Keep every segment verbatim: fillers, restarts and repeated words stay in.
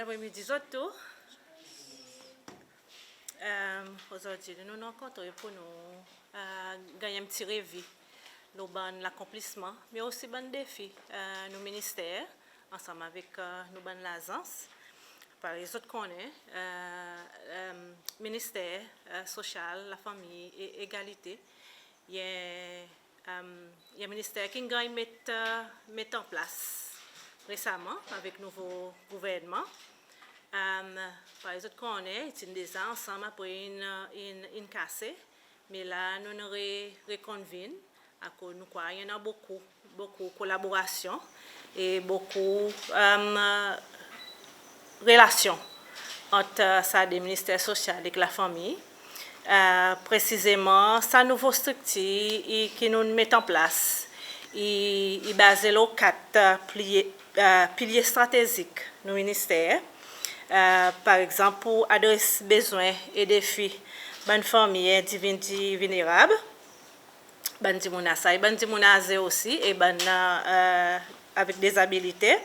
Bonn apremidi zot tou. Em, ozordi nou rankontre pour nou, eh, ganny en pti revi lo bann lakonplisman, me osi bann defi, eh, nou minister ansanm avek, eh, nou bann lazans. Parey zot konnen, eh, em, Minister, eh, Sosyal, Lafanmir e Egalite, i en, em, i en minister ki'n ganny met, eh, met an plas resaman avek nouvo gouvernman. Em, parey zot konnen, i ti'n deza ansanm, apre in, in, in kase, me la nou'n re, rekonvin, akoz nou krwar i annan bokou, bokou kolaborasyon e bokou, em, relasyon ant, eh, sa de Minister Sosyal ek Lafanmir. Eh, presizeman, sa nouvo striktir i, ki nou'n met an plas, i, i baze lo kat, eh, pilye, eh, pilye stratezik nou minister. Eh, par egzanp, pour adres bezwen e defi bann fanmir endividi vilnerab, bann dimoun aze, bann dimoun aze osi, e bann, eh, avek dezabilite.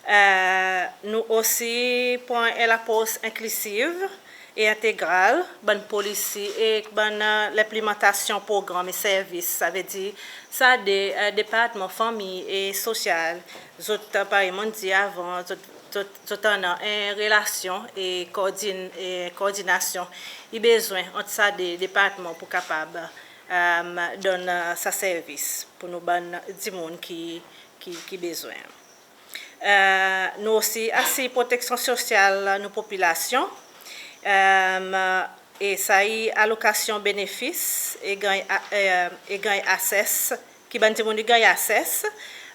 Eh, nou osi pran en lapros enklisiv e entegral, bann polisi e bann, eh, lenplimantasyon progranm e servis. Savedir sa de, eh, Departman Fanmir e Sosyal, zot, eh, parey mon'n dir avan, zot, zot, zot annan en relasyon e kordin-, e kordinasyon i bezwen ant sa de departman pour kapab, em, donn, eh, sa servis pour nou bann dimoun ki, ki, ki bezwen. Eh, nou osi asir proteksyon sosyal nou popilasyon. Em, e sa i alokasyon benefis e ganny a-, eh, e ganny ases, ki bann dimoun i ganny ases,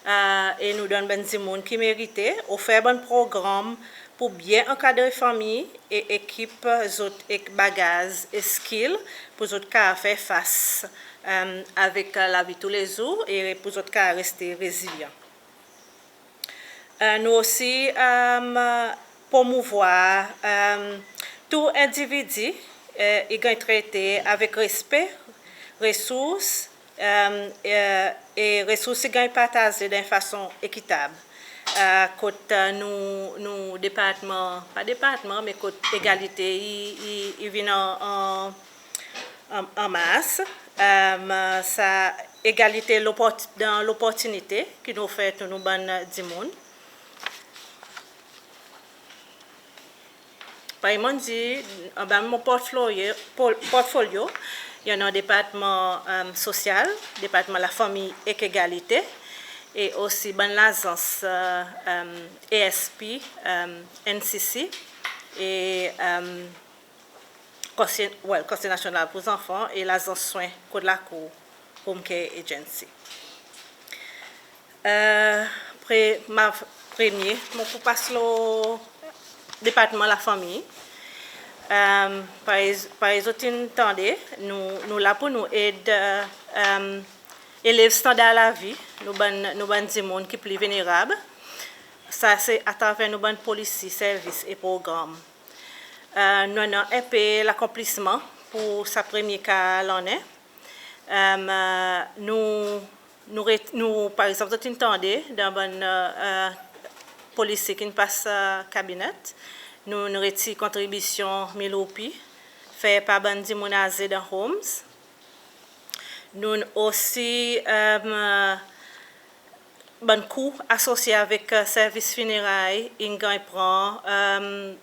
eh, e nou donn bann dimoun ki merite, ofer bann progranm pour byen ankadre fanmir e ekip zot ek bagaz e skill pour zot kapab fer fas, em, avek lavi toulezour e pour zot kapab reste rezilyan. Eh, nou osi, em, promouvwar, em, tou endividi, eh, i ganny trete avek respe, resours, em, eh, e resours i ganny partaze dan en fason ekitab. Eh, kot, eh, nou, nou departman, pa departman, me kot egalite i, i, i vin an, an, an, an mars, em, sa egalite loport-, dan loportinite ki nou ofer tou nou bann dimoun. Parey mon'n dir, anba mon portfolyo, por-, portfolyo, i annan Departman, em, Sosyal, Departman Lafanmir ek Egalite, e osi bann lazans, eh, em, A S P, em, N C C, e, em, Konsey, well, Konsey Nasyonal pour Zanfan e Lazans Swen Kot Lakour, Home Care Agency. Eh, pre-, ma premye, mon pou pas lo Departman Lafanmir. Em, parey, parey zot in tande, nou, nou la pour nou ed, em, elev standar lavi nou bann, nou bann dimoun ki pli vilnerab. Sa se atraver nou bann polisi, servis e progranm. Eh, nou annan en pe lakonplisman pour sa premye kar lannen. Em, nou, nou ret-, nou, par egzanp, zot in tande dan bann, eh, polisi ki'n pas, eh, kabinet, nou, nou retir kontribisyon mil roupi fer par bann dimoun aze dan homes. Nou'n osi, em, bann kou asosye avek, eh, servis fineray in ganny pran, em,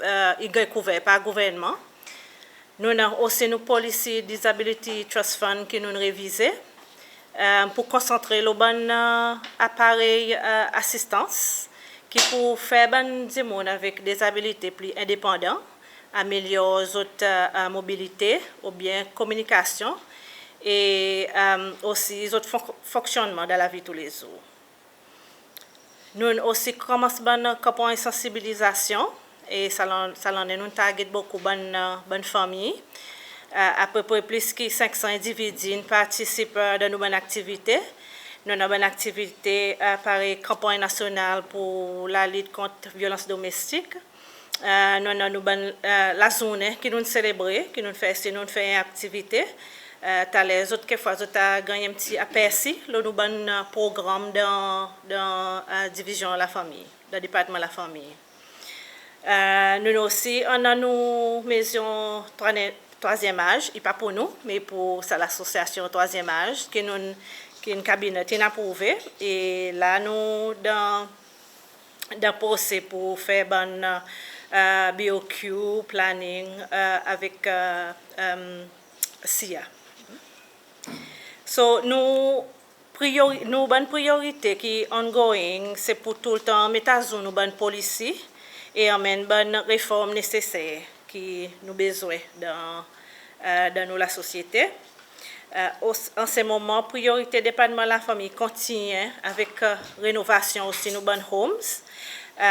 eh, in ganny kouver par gouvernman. Nou annan osi nou polisi Disability Trust Fund ki nou'n revize, em, pour konsantre lo bann, eh, aparey, eh, asistans ki pou fer bann dimoun avek dezabilite pli endepandan, amelyor zot, eh, mobilite oubyen kominikasyon e, em, osi zot fonk-, fonksyonnman dan lavi toulezour. Nou'n osi konmans bann kanpanny sansibilizasyon e sa lan-, sa lannen nou'n target bokou bann, bann fanmir. Eh, apepre plis ki senk san endividi in partisip, eh, dan nou bann aktivite. Nou annan bann aktivite, eh, parey kanpanny nasyonal pour lalit kont vyolans domestik. Eh, nou annan nou bann, eh, lazournen ki nou'n selebre, ki nou'n fer, si nou'n fer en aktivite. Eh, taler zot, kekfwa zot a ganny en pti apersi lo nou bann, eh, progranm dan, dan, eh, divizyon lafanmir, dan Departman Lafanmir. E, nou'n osi annan nou mezon trwa-, trwazyenm az, i pa pour nou, me pour sa lasosyasyon trwazyenm az, ki nou'n, ki Cabinet in aprouve, e la nou dan, dan prose pour fer bann, e, B O Q, planning, e, avek, e, e, SIA. So, nou priori-, nou bann priyorite ki ongoing, se pour toultan met azour nou bann polisi e anmenn bann reform neseser ki nou bezwen dan, e, dan nou lasosyete. E, os-, an se moman, priyorite Departman Lafanmir kontinyen avek, e, renovasyon osi nou bann homes. E,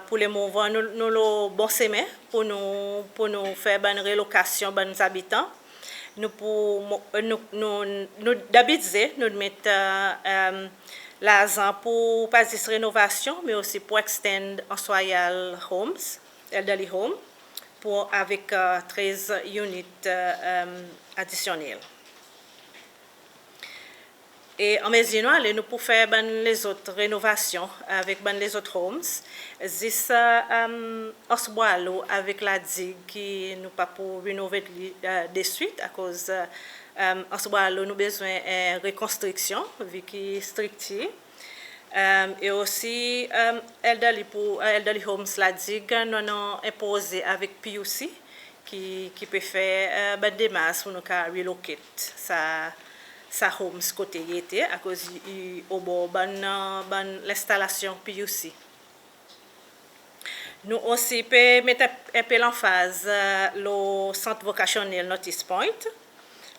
pour le moman, nou, nou lo bon semen pour nou, pour nou fer bann relokasyon bann zabitan. Nou pour mo-, nou, nou, nou, dan bidze, nou met, e, e, larzan pour pa zis renovasyon, me osi pour extend Anse Royale Homes, elderly home, pour avek, e, trez unit, e, e, adisyonnel. E anmezir nou ale, nou pour fer bann lezot renovasyon avek bann lezot homes. Zis, e, e, Anse Boileau avek La Digue ki nou pa pour renovate li, e, deswit, akoz, e, e, Anse Boileau nou bezwen, e, rekonstriksyon, vi ki striktir. E, e osi, e, elderly pour, e, elderly homes La Digue, nou annan en proze avek P U C, ki, ki pe fer, e, bann demars pour nou kapab relocate sa, sa homes kote i ete, akoz i, i obor bann, e, bann lenstalasyon P U C. Nou osi pe met en, en pe lanfaz, e, lo sant vokasyonnel North East Point.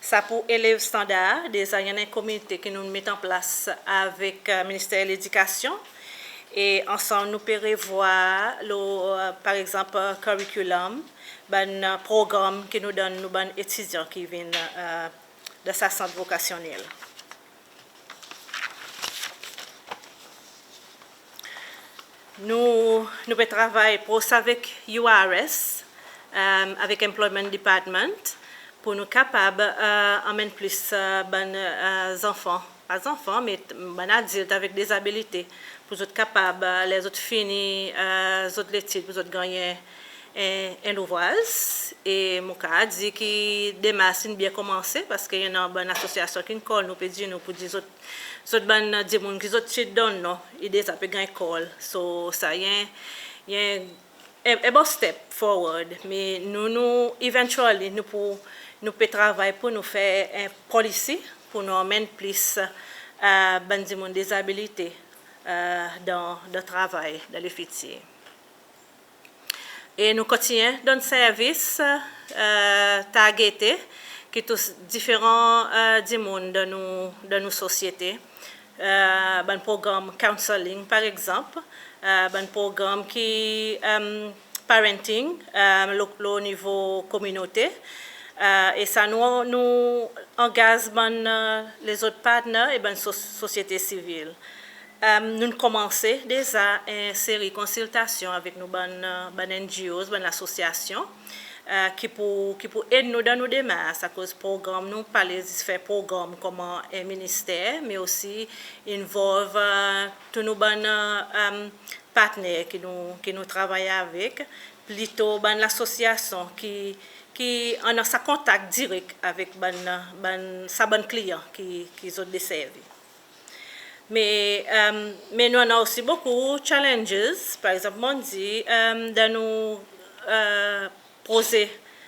Sa pour elev standar, deza i annan en komite ki nou'n met an plas avek, e, Minister Ledikasyon. E ansanm nou pe revwar lo, e, par egzanp, e, curriculum, bann, e, progranm ki nou donn nou bann etidyan ki vin, e, dan sa sant vokasyonnel. Nou, nou pe travay pros avek U R S, e, avek Employment Department, pour nou kapab, e, anmenn plis, e, bann, e, zanfan, pa zanfan, me bann adilt avek dezabilite, pour zot kapab, e, ler zot fini, e, zot letid, pour zot ganny en, en louvraz. E mon kapab dir ki demars in byen konmanse, parski i annan bann asosyasyon ki'n call nou, pe dir nou pour dir zot, zot bann dimoun ki zot ti donn non, i deza pe ganny call. So, sa i en, i en, en, en bon step forward. Me nou, nou, eventually, nou pour, nou pe travay pour nou fer en policy, pour nou anmenn plis, e, bann dimoun dezabilite, e, dan, dan travay, dan lefitir. E nou kontinyen donn servis, e, targete, ki tous diferan, e, dimoun dan nou, dan nou sosyete. E, bann progranm counselling, par egzanp, e, bann progranm ki, e, parenting, e, lo, lo nivo kominote. E, e sa nou, nou angaz bann, e, lezot partner e bann sos-, sosyete sivil. E, nou'n konmanse deza en seri konsiltasyon avek nou bann, e, bann N G Os, bann lasosyasyon, e, ki pour, ki pour ed nou dan nou demars, akoz progranm nou pa le zis fer progranm konman en minister, me osi involve, e, tou nou bann, e, partner ki nou, ki nou travay avek, plito bann lasosyasyon ki, ki annan sa kontak direk avek bann, bann, sa bann kliyan ki, ki zot deservi. Me, e, me nou annan osi bokou challenges, par egzanp, mon dir, e, dan nou, e, proze,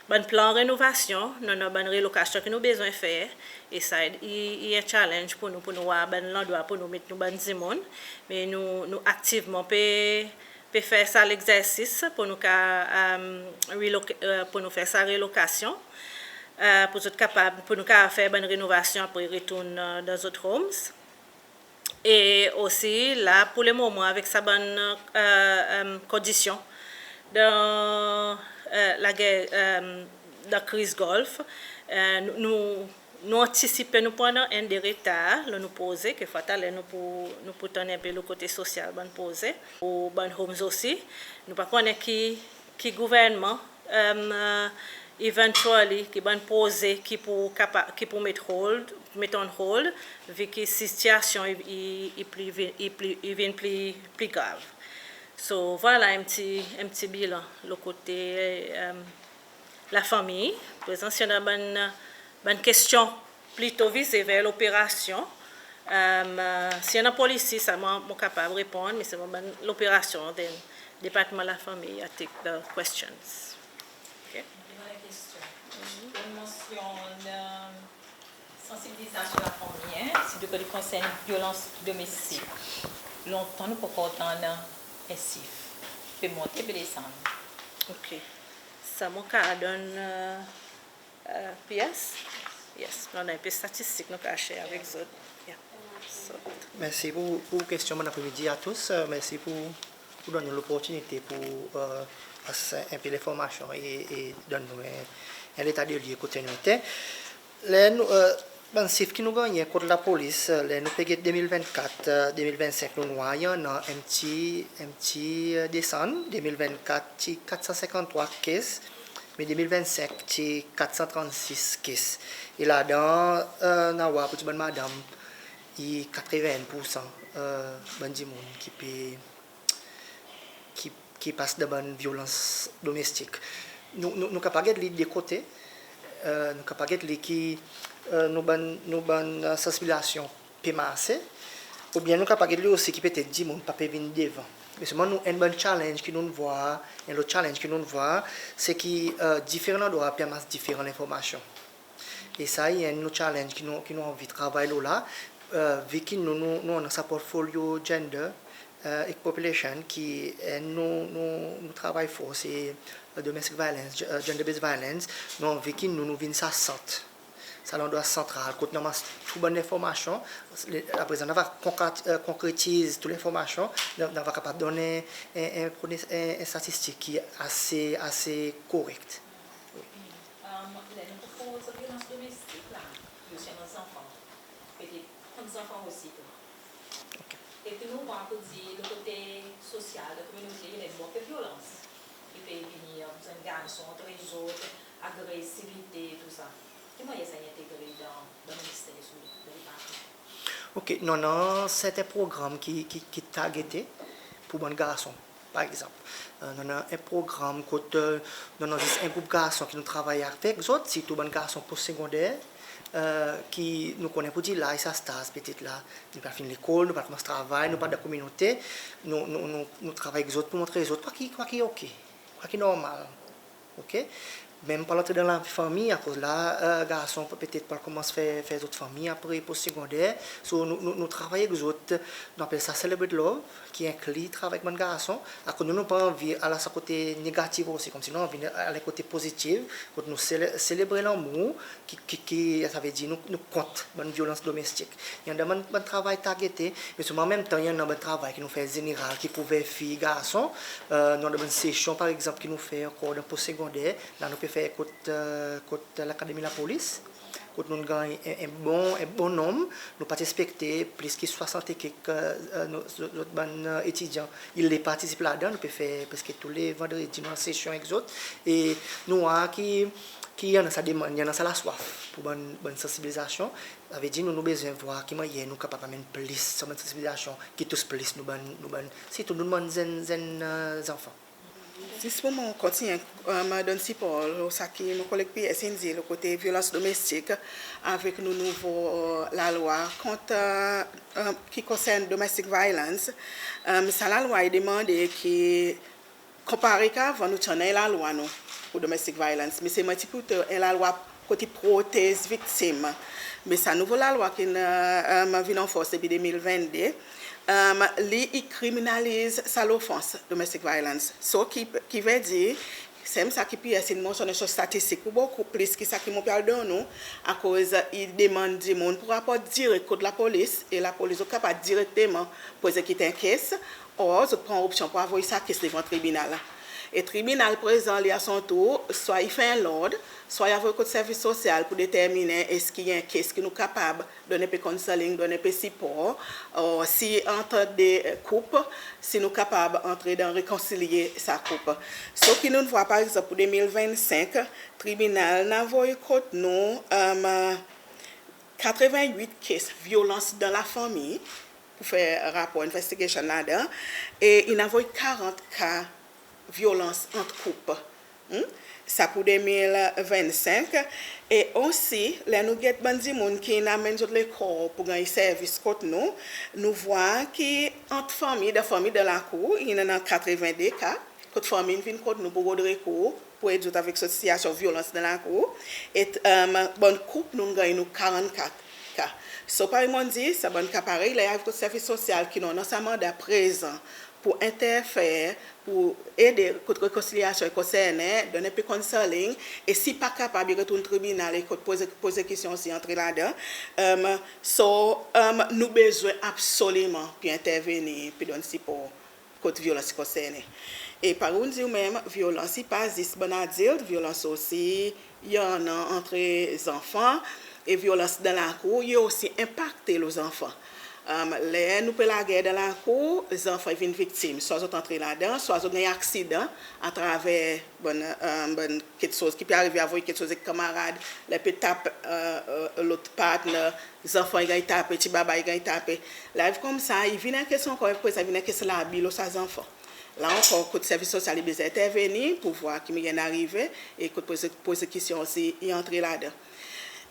bann plan renovasyon, nou annan bann relokasyon ki nou bezwen fer, e sa i, i en challenge pour nou, pour nou war bann landrwa pour nou met nou bann dimoun, me nou, nou aktivman pe, pe fer sa legzersis pour nou ka, e, reloc-, e, pour nou fer sa relokasyon, e, pour zot kapab, pour nou kapab fer bann renovasyon apre retourn, e, dan zot homes. E osi la pour le moman avek sa bann, e, e, kondisyon dan, e, lager, e, dan kriz Golf, e, nou, nou, nou antisipe nou pou annan en de retar lo nou proze, kekfwa taler nou pou, nou pou tann en pe lo kote sosyal bann proze. Pour bann homes osi, nou pa konnen ki, ki gouvernman, e, eventually, ki bann proze ki pou kapa-, ki pou met hold, met on hold, vi ki sitiyasyon i, i, i pli vi-, i pli, i vin pli, pli grav. So, vwala en pti, en pti bilan lo kote, e, lafanmir. Prezan si i annan bann, bann kestyon plito vize ver loperasyon, e, si i annan polisi, sa mon, mon kapab reponn, me selman bann loperasyon, then Departman Lafanmir, I take the questions. OK? Mon annan en kestyon. Ou mansyonn, e, sansibilizasyon lafanmir, sirtou kan i konsern vyolans domestik. Lontan nou pa ankor tann en sif. Pe monte, pe desann. OK. Sa mon kapab donn, e, e, P S? Yes, nou annan en pe statistik nou kapab share avek zot. Yeah. So. Mersi pour, pour kestyon. Bon apremidi a tous. E, mersi pour, pour donn nou loportinite pour, e, pas en pe lenformasyon e, e donn nou en, en leta de lye kot nou ete. Ler nou, e, bann sif ki nou gannyen kot lapolis, e, ler nou pe get de mil vennkat, e, de mil vennsenk, nou'n war i annan en pti, en pti, e, desann. De mil vennkat ti kat san senkann trwa kes, me de mil vennsenk ti kat san trannsis kes. E ladan, e, nou war pour dir bann madanm, i katreven poursan, e, bann dimoun ki pe ki, ki pas dan bann vyolans domestik. Nou, nou, nou kapab get li de kote, e, nou kapab get li ki, e, nou bann, nou bann, e, sansibilizasyon pe marse, oubyen nou kapab get li osi ki petet dimoun pa pe vin devan. Me selman nou, enn bann challenge ki nou'n war, en lot challenge ki nou'n war, se ki, e, diferan landrwa pe anmas diferan lenformasyon. E sa i enn nou challenge ki nou, ki nou anvi travay lo la, e, vi ki nou, nou, nou annan sa portfolio gender, e, ek population ki enn nou, nou, nou travay for se, e, domestic violence, ge-, e, gender-based violence, nou anvi ki nou, nou vin sa sant. Sa landrwa santral, kot nou anmas tou bann lenformasyon, le, aprezan nou ava konkret-, e, konkretiz tou lenformasyon, nou, nou ava kapab donn en, en, en, en statistik ki ase, ase korek. Wi. Ler nou koz vyolans domestik la, i osi annan zanfan. Petet kot zanfan osi tou. OK. E tou nou war pour dir lo kote sosyal, dan kominote, i annan en bon pe vyolans. I pe vini, e, zanfan, garson antre zot, agresivite, tou sa. Ki mannyer sa i entegre dan, dan minister, dan departman? OK, nou annan serten progranm ki, ki, ki targete pour bann garson. Par egzanp, e, nou annan en progranm kot, e, nou annan zis en group garson ki nou travay avek zot, sirtou bann garson post-segonder, e, ki nou konnen pour dir la i sa staz petet la, nou pa fini lekol, nou pa komans travay, nou pa dan kominote, nou, nou, nou, nou travay ek zot pour montre zot kwa ki, kwa ki OK, kwa ki normal. OK? Menm pa antre dan lavi fanmir, akoz la, e, garson pe, petet pa komans fer, fer zot fanmir apre post-segonder. So, nou, nou, nou travay ek zot, nou apel sa Celebrate Love, ki enkli travay ek bann garson. Akoz nou, nou pa anvi al sa kote negatif osi, konmsi nou anvi al kote pozitif, kot nou sele-, selebre lanmour, ki, ki, ki, savedir nou, nou kont bann vyolans domestik. I annan bann, bann travay targete, me selman an menm tan, i annan bann travay ki nou fer zeneral, ki kouver fiy, garson. E, nou annan bann sesyon, par egzanp, ki nou fer ankor dan post-segonder. La nou pe fer kot, e, kot Lakademi Lapolis, kot nou'n ganny en, en bon, en bon nonm. Nou pa ti ekspekte plis ki swasant e kek, e, nou, zot, zot bann, e, etidyan i le partisip ladan. Nou pe fer preski tou le vandredi nou annan sesyon ek zot. E nou war ki, ki i annan sa demann, i annan sa laswaf pour bann, bann sansibilizasyon. Savedir nou, nou bezwen war ki mannyer nou kapab anmenn plis sa bann sansibilizasyon ki tous plis nou bann, nou bann, sirtou nou bann zenn, zenn, e, zanfan. Zis pour mwan kontinyen, e, donn sipor lo sa ki mon koleg P S in dir lo kote vyolans domestik, avek nou nouvo, e, lalwa kont, e, e, ki konsern domestic violence. E, sa lalwa i demande ki, konpare ki avan nou ti annan en lalwa nou pour domestic violence, me selman ti plito en lalwa kot i protez viktim. Me sa nouvo lalwa ki'n, e, vin an fors depi de mil vennde, e, li i kriminaliz sa lofans domestic violence. So ki, ki vedir, sanmenm sa ki P S in mansyonnen son statistik, pour bokou plis ki sa ki mon pe al donn ou, akoz i demann dimoun pour raport direk kot lapolis, e lapolis zot kapab direkteman pour egzekit en case, or zot pran opsyon pour avoy sa case devan tribinal. E tribinal prezan li a son tour, swa i fer en lord, swa i avoy kot servis sosyal pour determinen eski i en case ki nou kapab donn en pe counselling, donn en pe sipor, or si antre de koup, si nou kapab antre dan rekonsilye sa koup. So ki nou'n war, par egzanp, pour de mil vennsenk, tribinal in avoy kot nou, e, katreven wit case vyolans dan lafanmir, pou fer rapor investigation ladan, e in anvoy karant ka vyolans ant koup. Hmm? Sa pour de mil vennsenk. E osi, ler nou get bann dimoun ki'n anmenn zot lekor pour ganny servis kot nou, nou vwar ki ant fanmir, dan fanmir, dan lakour, i annan katreven de ka, kot fanmir in vin kot nou pour rod rekour, pour ed zot avek sa sitiasyon vyolans dan lakour. E, em, bann koup, nou'n ganny nou karannkat ka. So, parey mon'n dir, sa bann ka parey, ler i ariv kot servis sosyal ki nou annan sa manda prezan pour enterfer, pour ede kot rekonsilyasyon i konsernen, donn en pe counselling, e si pa kapab, i retourn tribinal e kot proze-, prozekisyon osi antre ladan. Em, so, em, nou bezwen absoliman pe entervenir, pe donn sipor kot vyolans i konsernen. E parey ou'n dir ou menm, vyolans i pa zis bann adilt, vyolans osi i annan antre zanfan, e vyolans dan lakour i osi enpakte lo zanfan. Em, ler nou pe lager dan lakour, zanfan i vin viktim, swa zot antre ladan, swa zot ganny aksidan atraver bann, em, bann keksoz ki pe arive avek, keksoz ek kanmarad, ler pe tap, e, e, lot partner, zanfan i ganny tape, ti babay i ganny tape. La i vin koumsa, i vin en kestyon ankor, prezan i vin en kestyon labi lo sa zanfan. La ankor, kot servis sosyal i bezwen entervenir pour vwar ki mannyer in arive, e kot proze-, prozekisyon osi i antre ladan.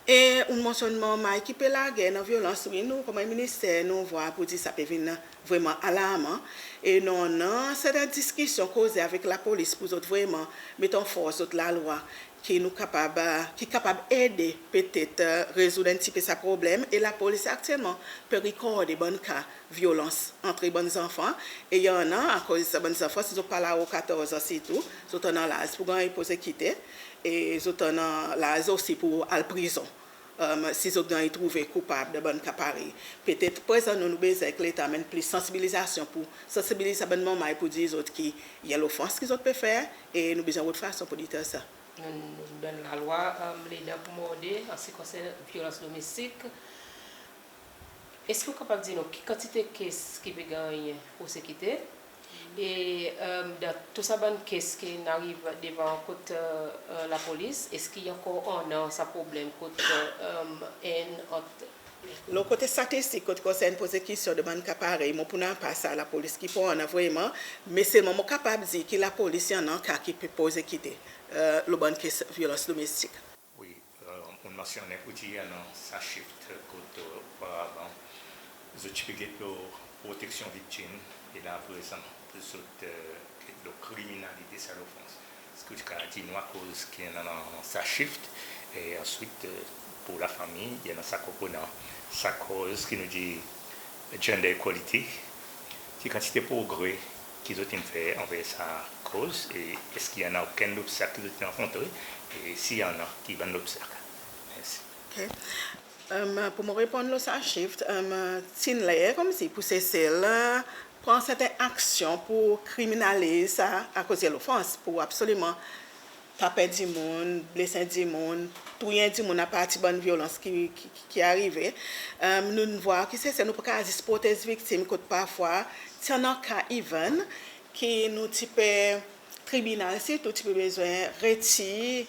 E ou'n mansyonn manmay ki pe lager dan vyolans, wi, nou konman en minister, nou vwar pour dir sa pe vin vreman alarman. E nou annan serten diskisyon, koze avek lapolis pour zot vreman met an fors zot lalwa ki nou kapab, e, ki kapab ede petet, e, rezoud en pti pe sa problenm. E lapolis aktyelman pe rekord bann ka vyolans antre bann zanfan. E i annan, akoz sa bann zanfan, si zot pa lao katorz an sirtou, zot annan laz pour ganny prosekite, e zot annan laz osi pour al prizon, em, si zot ganny trouve koupab dan bann ka parey. Petet prezan nou, nou bezwen ek Leta anmenn plis sansibilizasyon, pour sansibiliz sa bann manmay pour dir zot ki i en lofans ki zot pe fer, e nou bezwen rod fason pour deter sa. Nou, nou, dan lalwa, em, ledan pour morde, an se ki konsern vyolans domestik, eski ou kapab dir nou ki kantite case ki pe ganny prosekite? E, em, dan tou sa bann case ki'n ariv devan kot, e, e, lapolis, eski i ankor annan sa problenm kot, e, em, enn ant Lo kote statistik, kot konsern prosekisyon de bann ka parey, mon pou napa sa lapolis ki pou annan vreman, me selman mon kapab dir ki lapolis i annan ka ki pe prosekite, e, lo bann case vyolans domestik. Wi, e, ou'n mansyonnen pour dir i annan sa shift kot, e, oparavan zot ti pe get lo proteksyon viktim, e la aprezan zot, e, get lo kriminalize sa lofans. Eski ou ti kapab dir nou akoz ki i annan sa shift, e answit, e, pour lafanmir, i annan sa konponan, sa koz ki nou dir gender equality, ki kantite progre ki zot in fer anver sa koz, e eski i annan okenn lobstak ki zot in rankontre, e si i annan, ki bann lobstak? Mersi. Ok. Em, pour mon reponn lo sa shift, em, ti'n ler konmsi pour Sesel, e, pran serten aksyon pour kriminaliz sa, akoz i en lofans, pour absoliman tap en dimoun, bles en dimoun, touy en dimoun apartir bann vyolans ki, ki, ki, ki arive. Em, nou'n vwar ki Sesel, nou pa kapab zis protez viktim, kot parfwa ti annan ka even ki nou ti pe, tribinal sirtou ti pe bezwen retir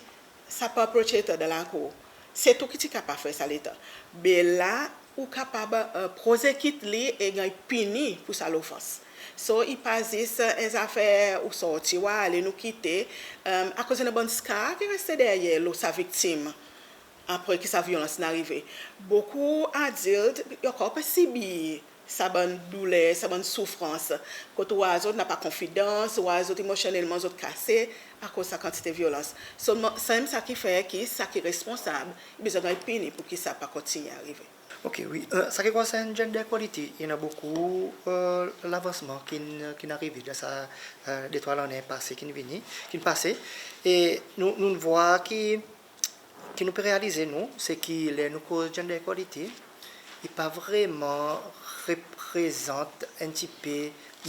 sa perpetrator dan lakour. Setou ki ti kapab fer sa letan. Be la, ou kapab, e, prosekit li e ganny pini pour sa lofans. So, i pa zis, e, en zafer ou sorti, ou ale, nou kite, em, akoz i annan bann scar ki reste deryer lo sa viktim apre ki sa vyolans in arive. Bokou adilt i ankor pe sibir sa bann douler, sa bann soufrans. Kot ou war zot napa konfidans, ou war zot emosyonnelman zot kase akoz sa kantite vyolans. Selman, sanmenm sa ki fer ki sa ki responsab i bezwen ganny pini pour ki sa pa kontinyen arive. Ok, wi. E, sa ki konsern gender equality, i annan bokou, e, lavansman ki'n, ki'n arive dan sa, e, de trwa lannen pase ki'n vini, ki'n pase. E nou, nou'n vwar ki ki nou pe realize nou, se ki ler nou koz gender equality, i pa vreman reprezant en pti pe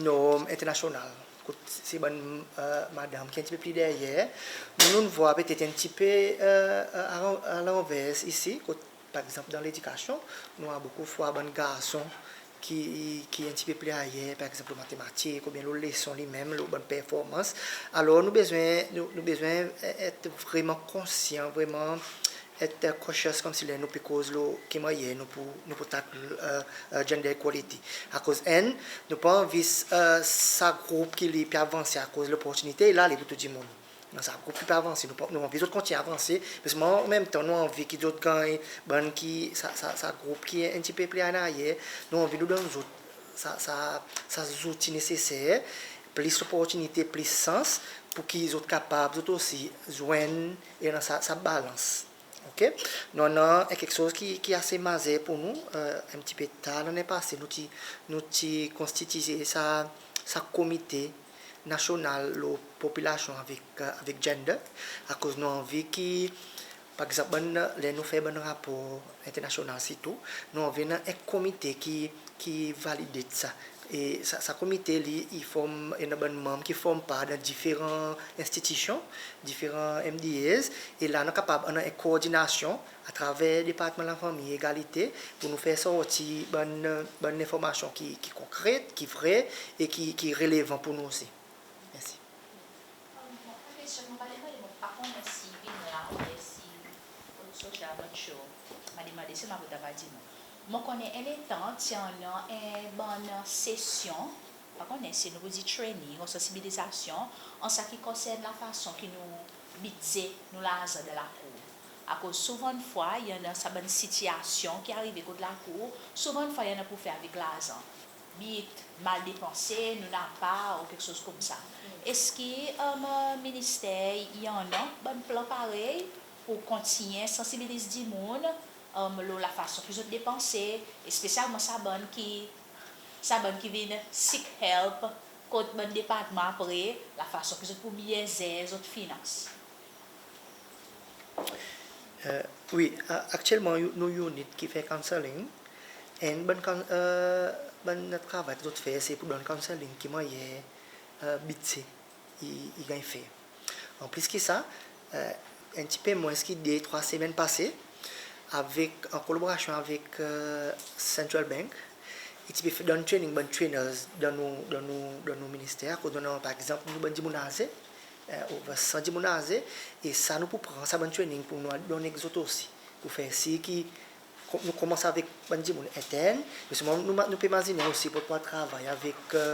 norm enternasyonal. Kot se bann, e, madanm ki en pti pe pli deryer, nou, nou'n vwar petet en pti pe, e, e, a, a lanver isi, kot, par egzanp, dan ledikasyon, nou war bokou fwa bann garson ki, ki en pti pe pli ayer, par egzanp, lo matematik, oubyen lo leson li menm, lo bann performans. Alor, nou bezwen, nou, nou bezwen et vreman konsyan, vreman, et, e, cautious konmsi ler nou pe koz lo ki mannyer nou pou, nou pou tackle, e, e, gender equality. Akoz enn, nou pa anvi, e, sa group ki li pe avanse akoz loportinite i la li pou tou dimoun. Non, sa group ki pe avanse, nou pa, nou anvi zot kontinyen avanse, me selman an menm tan nou anvi ki zot ganny bann ki, sa, sa, sa group ki en pti pe pli an aryer, nou anvi nou donn zot sa, sa, sa zouti neseser, plis loportinite, plis sans, pour ki zot kapab, zot osi, zwenn e annan sa, sa balans. OK? Nou annan en keksoz ki, ki ase mazer pour nou, e, en pti pe tar, lannen pase, nou ti, nou ti konstitye sa, sa komite nasyonal lo popilasyon avek, e, avek gender, akoz nou anvi ki, par egzanp, bann, ler nou fer bann rapor enternasyonal sirtou, nou anvi annan en komite ki, ki validate sa. E sa, sa komite li, i form, i annan bann manm ki form par dan diferan enstitisyon, diferan M D As, e la nou kapab annan en koordinasyon atraver Departman Lafanmir e Egalite pour nou fer sorti bann, bann lenformasyon ki, ki konkret, ki vre e ki, ki relevan pour nou osi. Mersi. Mon pa kestyon, mon pa demande, mon pa konnen si i vin la oubyen si Sosyal Roadshow, mon demande selman pour ava dir mwan. Mon konnen en letan ti annan en bann sesyon, pa konnen si nou pou dir training ou sansibilizasyon, an sa ki konsern lafason ki nou bidze nou larzan dan lakour. Akoz souvandfwa i annan sa bann sitiyasyon ki arive kot lakour, souvandfwa i annan pour fer avek larzan. Bit, mal depanse, nou napa, ou keksoz koumsa. Eski, e, minister i annan bann plan parey pour kontinyen sansibiliz dimoun, e, lo lafason ki zot depanse, espesyalman sa bann ki, sa bann ki vin seek help kot bann departman apre, lafason ki zot pou byen zer zot finans? E, wi, a, aktyelman, you-, nou unit ki fer counselling, enn bann coun-, e, bann travay ki zot fer, se pour donn counselling ki mannyer, e, bidze i, i ganny fer. An plis ki sa, e, en pti pe mwens ki de, trwa semenn pase, avek, an kolaborasyon avek, e, Central Bank, i ti pe fer, donn training bann trainers dan nou, dan nou, dan nou minister, akoz nou annan, par egzanp, nou bann dimoun aze, e, over san dimoun aze, e sa nou pou pran sa bann training pour nou al donn ek zot osi, pour fer sir ki, ko-, nou konmans avek bann dimoun entern, me selman nou ma-, nou pe mazinen osi pour, pour travay avek, e,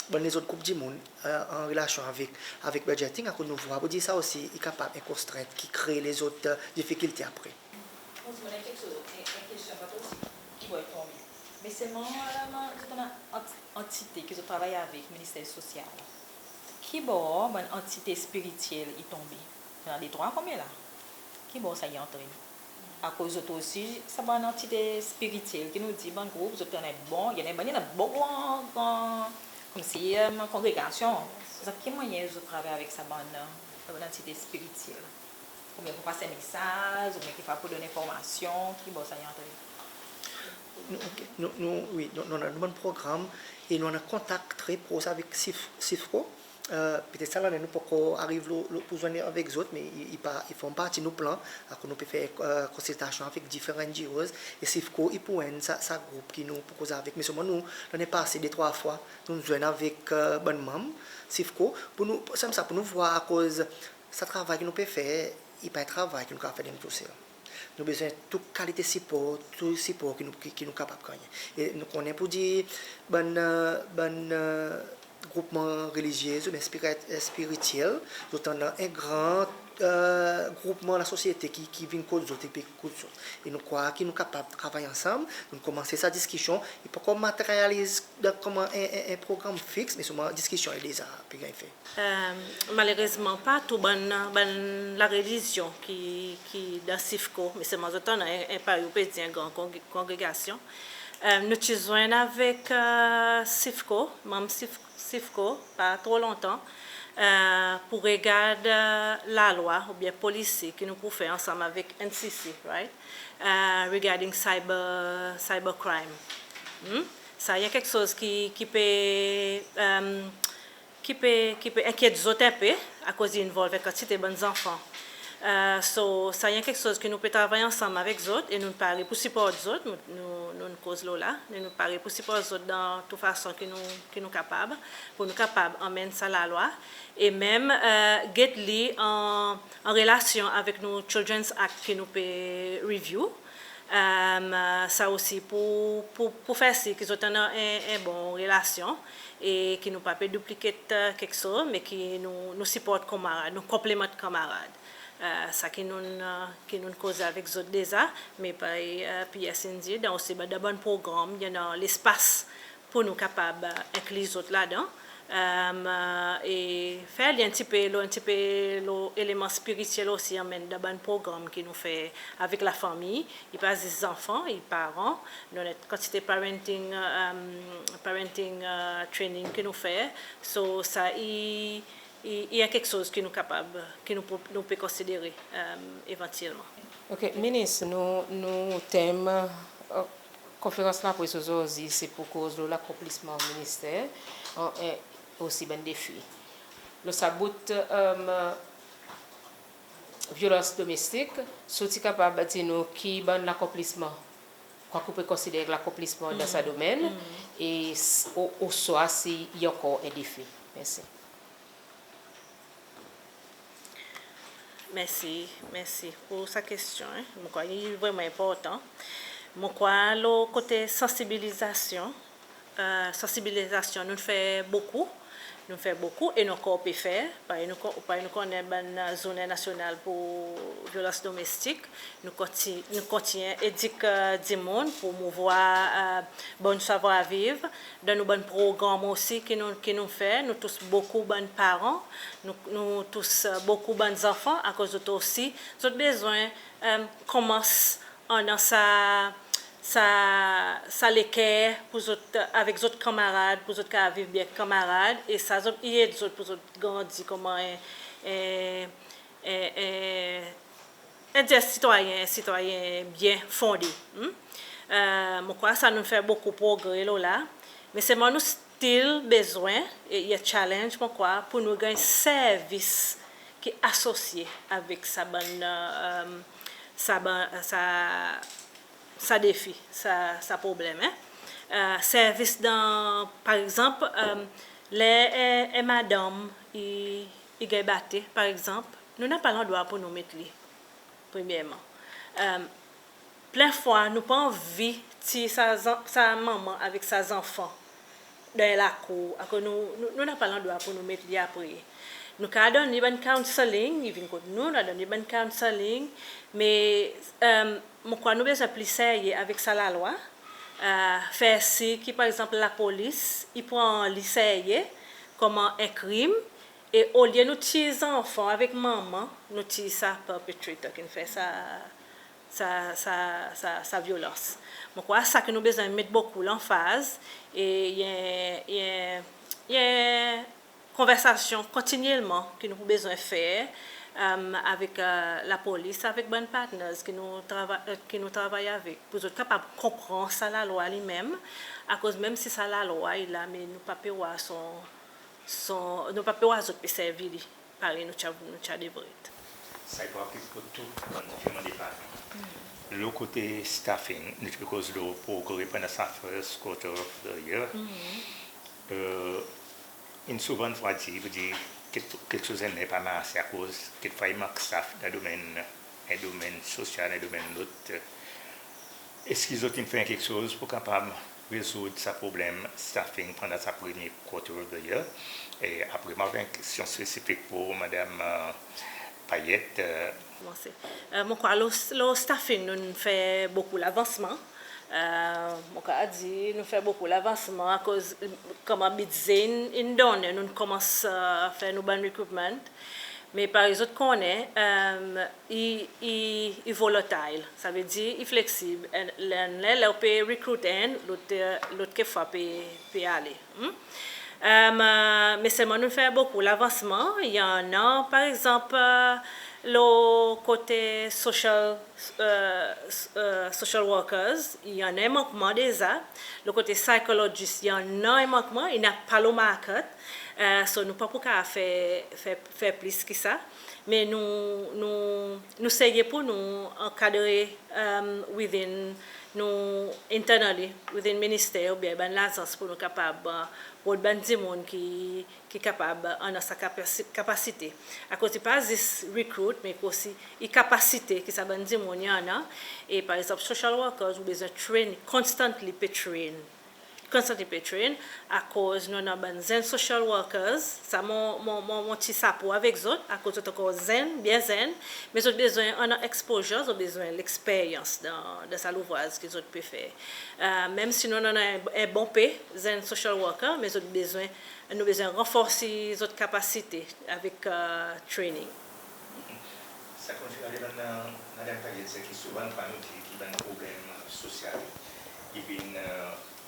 bann lezot group dimoun, e, an relasyon avek, avek budgeting, akoz nou vwar pour dir sa osi i kapab en konstrent ki kree lezot, e, difikilte apre. Bon, si mon annan keksoz, en, en kestyon, pa tro si ki bor i tonbe. Me selman, e, zot annan ant-, antite ki zot travay avek Minister Sosyal. Ki bor bann antite spirityel i tonbe? I annan de trwa konbyen la? Ki bor sa i antre? Akoz zot osi, sa bann antite spirityel ki nou dir bann group, zot annan bon, i annan bann, i annan bon gran, gran, konmsi, e, kongregasyon. Sa ki mannyer zot travay avek sa bann, e, sa bann antite spirityel? Oubyen pour pas en mesaz, oubyen kekfwa pour donn lenformasyon, ki bor sa i antre? Nou, OK. Nou, nou, wi, nou, nou annan nou bann progranm e nou annan kontak tre pros avek Sif-, Sifco. E, petet sa lannen nou pa ankor ariv lo, lo, pour zwenn avek zot, me i, i pa, i form parti nou plan, akoz nou pe fer, e, konsiltasyon avek diferan N G Os, e Sifco i pou enn sa, sa group ki nou pou koz avek. Me selman nou, lannen pase, de trwa fwa, nou'n zwenn avek, e, bann manm Sifco, pour nou, sanmenm sa, pour nou vwar, akoz sa travay ki nou pe fer, i pa en travay ki nou kapab fer dan nou tousel. Nou bezwen tou kalite sipor, tou sipor ki nou, ki, ki nou kapab gannyen. E nou konnen pour dir bann, e, bann, e, groupman relizye oubyen spiri-, e, spirityel, zot annan en gran, e, groupman lasosyete ki, ki vin kot zot e pe ekout zot. E nou krwar ki nou kapab travay ansanm, nou konmanse sa diskisyon, i pa ankor materyaliz dan konman en, en, en progranm fiks, me selman diskisyon i deza pe ganny fer. E, malerezman, pa tou bann, bann larelizyon ki, ki dan Sifco, me selman zot annan en, en, parey ou pe dir, en gran kongre-, kongregasyon. E, nou ti zwenn avek, e, Sifco, manm Sif-, Sifco, pa tro lontan, e, pour regard, e, lalwa oubyen polisi ki nou pou fer ansanm avek N C C, right? E, regarding cyber, cyber crime. Hmm? Sa i en keksoz ki, ki pe, e, ki pe, ki pe enkyet zot en pe, akoz i involve en kantite bann zanfan. So sa i en keksoz ki nou pe travay ansanm avek zot e nou pare pour siport zot. Nou, nou, nou'n koz lo la, nou pare pour siport zot dan tou fason ki nou, ki nou kapab, pour nou kapab anmenn sa lalwa e menm get li an, an relasyon avek nou Children's Act ki nou pe review. Sa osi pour, pour, pour fer sir ki zot annan en, en bon relasyon e ki nou pa pe duplicate keksoz, me ki nou, nou siport kanmarad, nou konplimant kanmarad. Sa ki nou'n, ki nou'n koze avek zot deza, me parey P S in dir, dan osi dan bann progranm i annan lespas pour nou kapab enkli zot ladan. E fer li en pti pe lo, en pti pe lo eleman spirityel osi, anmenn dan bann progranm ki nou fer avek lafanmir. I pa zis zanfan, i paran. Nou annan kantite parenting, parenting training ki nou fer. So sa i, i, i en keksoz ki nou kapab, ki nou, nou pe konsidere evantyelman. Ok, Minis, nou, nou tenm konferans lapres ozordi se pour koz lo lakonplisman Minister e osi bann defi. Lo sa bout vyolans domestik, si ou ti kapab dir nou ki bann lakonplisman, kwa ki ou pe konsidere lakonplisman dan sa domenn e oswa si i ankor en defi. Mersi. Mersi, mersi pour sa kestyon. Mon krwar i vreman enportan. Mon krwar lo kote sansibilizasyon, sansibilizasyon nou'n fer bokou, nou'n fer bokou e nou ankor pe fer. Parey nou, parey nou konnen bann zournen nasyonal pour vyolans domestik, nou konti, nou kontinyen edik dimoun, promouvwar bon savwar viv. Dan nou bann progranm osi ki nou, ki nou fer, nou tous bokou bann paran, nou, nou tous bokou bann zanfan, akoz zot osi zot bezwen konmans annan sa, sa, sa leker pour zot, avek zot kanmarad, pour zot kapab viv byen ek kanmarad e sa zot, i ed zot pour zot grandi konman en, en, en, en, en sitwayen, sitwayen byen fonde. Mon krwar sa nou'n fer bokou progre lo la, me selman nou still bezwen, e i en challenge mon krwar, pour nou ganny servis ki asosye avek sa bann, sa bann, sa, sa defi, sa, sa problenm. Servis dan, par egzanp, ler en, en madanm i, i ganny bate, par egzanp, nou napa landrwa pour nou met li, premyerman. Plen fwa nou pa anvi tir sa, sa manman avek sa zanfan dan lakour, akoz nou, nou, nou napa landrwa pour nou met li apre. Nou kapab donn li bann counselling, i vin kot nou, nou donn li bann counselling, me mon krwar nou bezwen pli serye avek sa lalwa. Fer sir ki, par egzanp, lapolis i pran li serye konman en krim, e olye nou tir zanfan avek manman, nou tir sa perpetrator ki'n fer sa, sa, sa, sa, sa vyolans. Mon krwar sa ki nou bezwen met bokou lanfaz, e i en, i en, i en konversasyon kontinyelman ki nou pou bezwen fer avek lapolis, avek bann partners ki nou trava-, ki nou travay avek, pour zot kapab konpran sa lalwa li menm, akoz menm si sa lalwa i la, me nou pa pe war son, son, nou pa pe war zot pe servi li parey nou ti a, nou ti a devret. Sa i pou aplike pour tou bann diferan departman. Lo kote staffing, nou ti pe koz lo progre pandan sa first quarter of the year. In souvan fwa dir, i vedir kek, keksoz enn pa marse akoz kekfwa i mank staff dan domenn, en domenn sosyal, en domenn lot. Eski zot in fer keksoz pour kapab rezoud sa problenm staffing pandan sa premye quarter of the year? E apre mon annan en kestyon spesifik pour Madanm Payet. Mon krwar lo, lo staffing nou'n fer bokou lavansman. Mon krwar dir nou fer bokou lavansman akoz konman bidze in, in donnen, nou'n konmans fer nou bann recruitment. Me parey zot konnen, i, i, i volatile, savedir i fleksib. Ler, ler ou pe recruit enn, lot, lot kekfwa pe, pe ale. Me selman nou fer bokou lavansman, i annan, par egzanp, lo kote social, social workers, i annan en mankman deza. Lo kote psychologist, i annan en mankman, i napa lo market. So nou pa pou kapab fer, fer, fer plis ki sa, me nou, nou, nou serye pour nou ankadre, within nou, internally, within Minister oubyen bann lazans pour nou kapab rod bann dimoun ki, ki kapab annan sa kapasite. Akoz i pa zis recruit, me osi i kapasite ki sa bann dimoun i annan. E par egzanp social workers ou bezwen train, constantly pe train. Constantly pe train, akoz nou annan bann zenn social workers, sa mon, mon, mon, mon ti sapo avek zot, akoz zot ankor zenn, byen zenn, me zot bezwen annan exposure, zot bezwen leksperyans dan, dan sa louvraz ki zot pe fer. Menm si nou annan en, en bon pe zenn social worker, me zot bezwen, nou bezwen ranforsi zot kapasite avek training. Sa konfirm bann, Madanm Payet, se ki souvan nou dir ki bann problenm sosyal i vin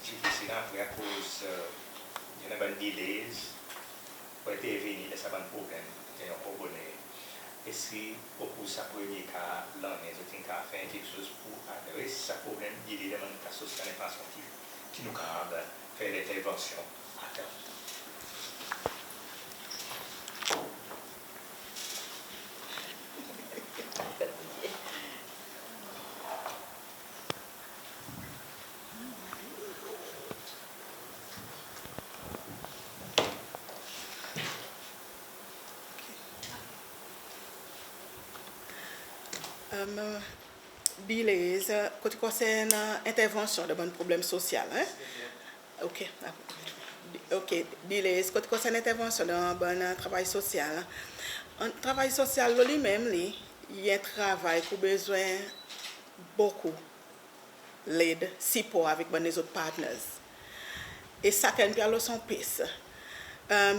difisil apre akoz i annan bann delays pour entervenir dan sa bann problenm, i annan ankor boner. Eski o kour sa premye ka lannen zot in kapab fer keksoz pour adres sa problenm delay dan bann ka sosyal, en fason ki, ki nou kapab fer lentervansyon a tan? Delays, kot i konsern entervansyon dan bann problenm sosyal, en? Ok. Ok, delays, kot i konsern entervansyon dan bann travay sosyal. Travay sosyal lo li menm li, i en travay ki ou bezwen bokou led, sipor avek bann lezot partners. E sakenn pe al lo son pis.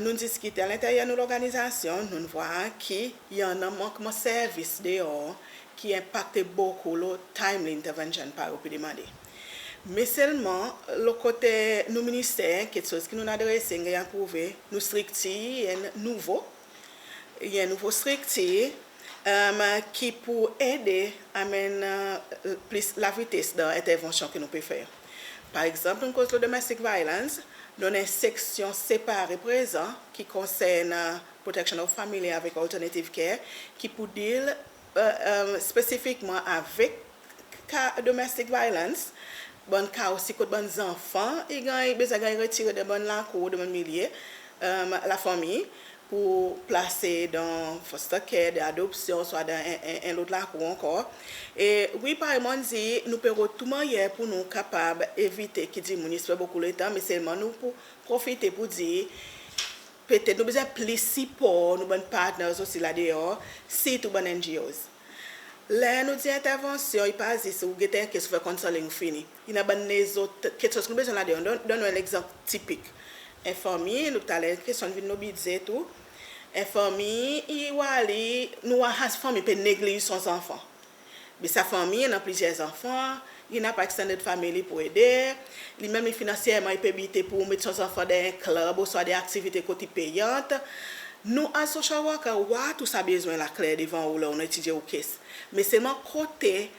Nou'n diskite a lenteryer nou lorganizasyon, nou'n vwar ki i annan mankman servis deor ki enpakte bokou lo timely intervention parey ou pe demande. Me selman lo kote nou minister, keksoz ki nou'n adrese, nou'n ganny aprouve, nou striktir i en nouvo, i en nouvo striktir ki pou ede anmenn plis lavites dan entervansyon ki nou pe fer. Par egzanp, nou'n koz lo domestic violence, nou annan en seksyon separe prezan ki konsern protection of family avek alternative care, ki pou deal spesifikman avek ka domestic violence, bann ka osi kot bann zanfan i ganny, bezwen ganny retire dan bann lakour, dan bann milye lafanmir, pou plase dan foster care, dan adopsyon, swa dan en, en, en lot lakour ankor. E wi, parey mon'n dir, nou pe rod tou mannyer pour nou kapab evite ki dimoun i esper bokou letan, me selman nou pou profite pour dir, petet nou bezwen plis sipor nou bann partners osi la deor, sirtou bann N G Os. Ler nou dir entervansyon, i pa zis ou gete en case, ou fer counselling, ou fini. I annan bann lezot keksoz ki nou bezwen la deor. Donn, donn nou en legzanp tipik. En fanmir, nou taler kestyon vin lo bidze tou. En fanmir, i war li, nou war sa fanmir pe negliz son zanfan. Be sa fanmir i annan plizyer zanfan, i napa extended family pour ede, li menm li finansyerman i pe bite pour met son zanfan dan en club ouswa dan aktivite kot i peyan. Nou, as social worker, ou war tou sa bezwen la kler devan ou ler ou'n etidye ou case. Me selman kote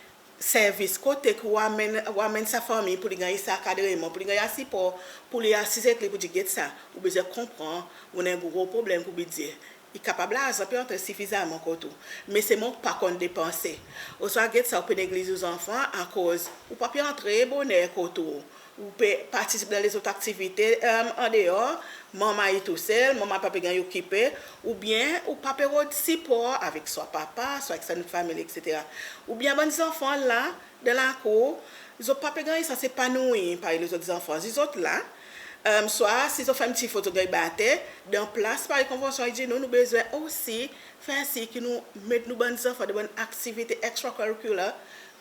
servis, kote ki ou anmenn, ou anmenn sa fanmir pour li ganny sa ankadreman, pour li ganny sa sipor, pour li asiz ek li pour dir, get sa, ou bezwen konpran, ou annan en gro problenm pour bidze. I kapab larzan pe antre sifizaman kot ou, me selman ou pa konn depanse. Ouswa get sa, ou pe negliz ou zanfan akoz ou pa pe antre boner kot ou. Ou pe partisip dan lezot aktivite an deor, manman i tousel, manman pa pe ganny okipe, oubyen ou pa pe rod sipor avek swa papa, swa extended family, et cetera. Oubyen bann zanfan la dan lakour, zot pa pe ganny sans epanouir parey lezot zanfan. Zis zot la, swa si zot fer en pti fot zot ganny bate, dan plas parey konvansyon i dir nou, nou bezwen osi fer sir ki nou met nou bann zanfan dan bann aktivite extracurricular,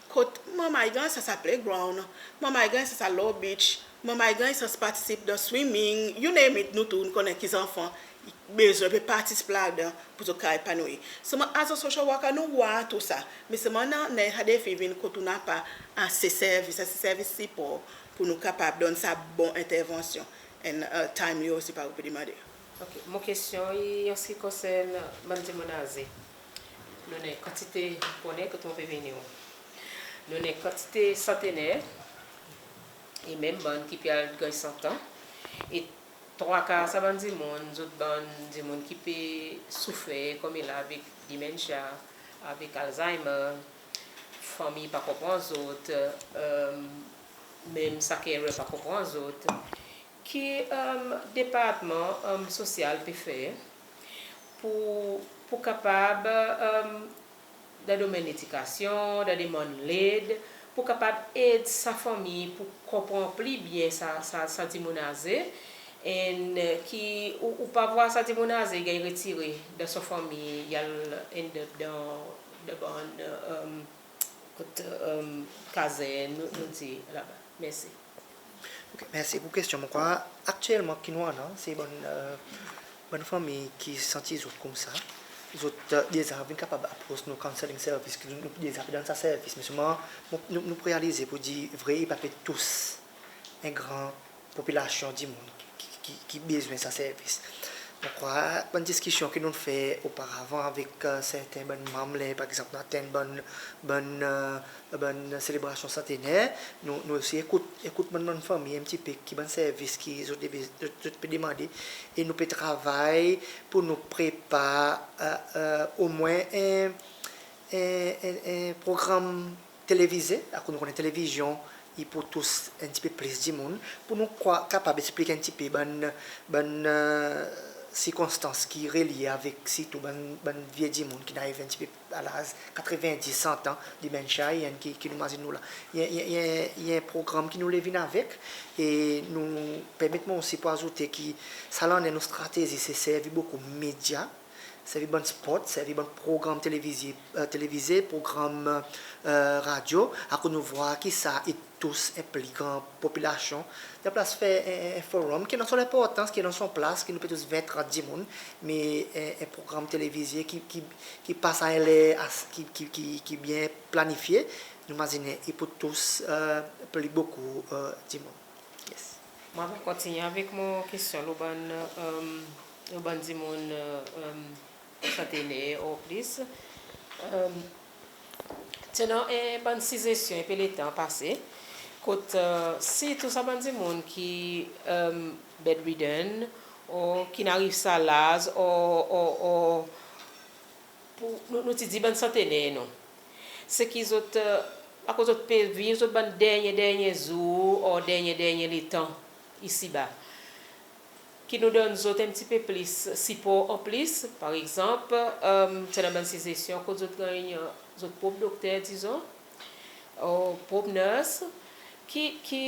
kot manman i ganny sans sa playground, manman i ganny sans sa low beach, manman i ganny sans partisip dan swimming, you name it, nou tou nou konnen ki zanfan i bezwen pe partisip ladan pour zot kapab epanouir. Selman as a social worker nou war tou sa, me selman annan sa defi vin kot ou napa ase servis, ase servis sipor pour nou kapab donn sa bon entervansyon, and timely osi parey ou pe demande. Ok, mon kestyon i an se ki konsern bann dimoun aze. Nou annan en kantite, ou konnen kot mon pe vini, nou annan en kantite santener, e menm bann ki pe al ganny san an. E trwa kar sa bann dimoun, zot bann dimoun ki pe soufer konmela avek dementia, avek Alzheimer, fanmir pa konpran zot, menm sa carer pa konpran zot. Ki Departman Sosyal pe fer pour, pour kapab dan domenn ledikasyon, dan domenn led, pour kapab ed sa fanmir pour konpran pli byen sa, sa, sa dimoun aze, e ki ou, ou pa vwar sa dimoun aze i ganny retire dan son fanmir, i al end up dan, dan bann kot kazern, nou, nou dir laba. Mersi. Ok, mersi pour kestyon. Mon krwar aktyelman ki nou annan, se bann, bann fanmir ki santi zot koumsa, zot deza vin kapab apros nou counselling service, ki nou deza pe donn sa servis. Me selman nou, nou realize pour dir vre i pa pe tous en gran popilasyon dimoun ki, ki, ki bezwen sa servis. Mon krwar bann diskisyon ki nou'n fer oparavan avek serten bann manm, ler par egzanp nou atenn bann, bann, bann selebrasyon santener, nou, nou osi ekout, ekout bann, bann fanmir en pti pe ki bann servis ki zot, zot, zot pe demande, e nou pe travay pour nou prepar omwen en, en, en, en progranm televize, akoz nou konnen televizyon i pour tous en pti pe plis dimoun, pour nou kapab eksplik en pti pe bann, bann sirkonstans ki relye avek sirtou bann, bann vye dimoun ki'n ariv en pti pe a laz katreven, dis, san an, dementia, enn ki, ki nou mazin nou la. I, i, i, i en progranm ki nou le vin avek, e nou, permet mwan osi pour azoute ki sa lannen nou stratezi se servi bokou medya, servi bann spot, servi bann progranm televize, televize, progranm radyo, akoz nou vwar ki sa i tous en pli gran popilasyon. Dan plas fer en, en, en forum ki annan son lenportans, ki annan son plas, ki nou pe tous ven, trant dimoun, me en, en progranm televize ki, ki, ki pas a en ler, ki, ki, ki, ki byen planifye, nou mazinen i pour tous pli bokou dimoun. Yes. Mon ava kontinyen avek mon kestyon lo bann, lo bann dimoun santener or plis. Ti annan en bann sizesyon en pe letan pase, kot sirtou sa bann dimoun ki bedridden, or ki'n ariv sa laz, or, or, or pour, nou, nou ti dir bann santener, non. Se ki zot, akoz zot pe viv zot bann dernyen, dernyen zour, or dernyen, dernyen letan isiba, ki nou donn zot en pti pe plis sipor an plis. Par egzanp, ti annan bann sizesyon kot zot ganny zot prop dokter, dizon, or prop nurse, ki, ki,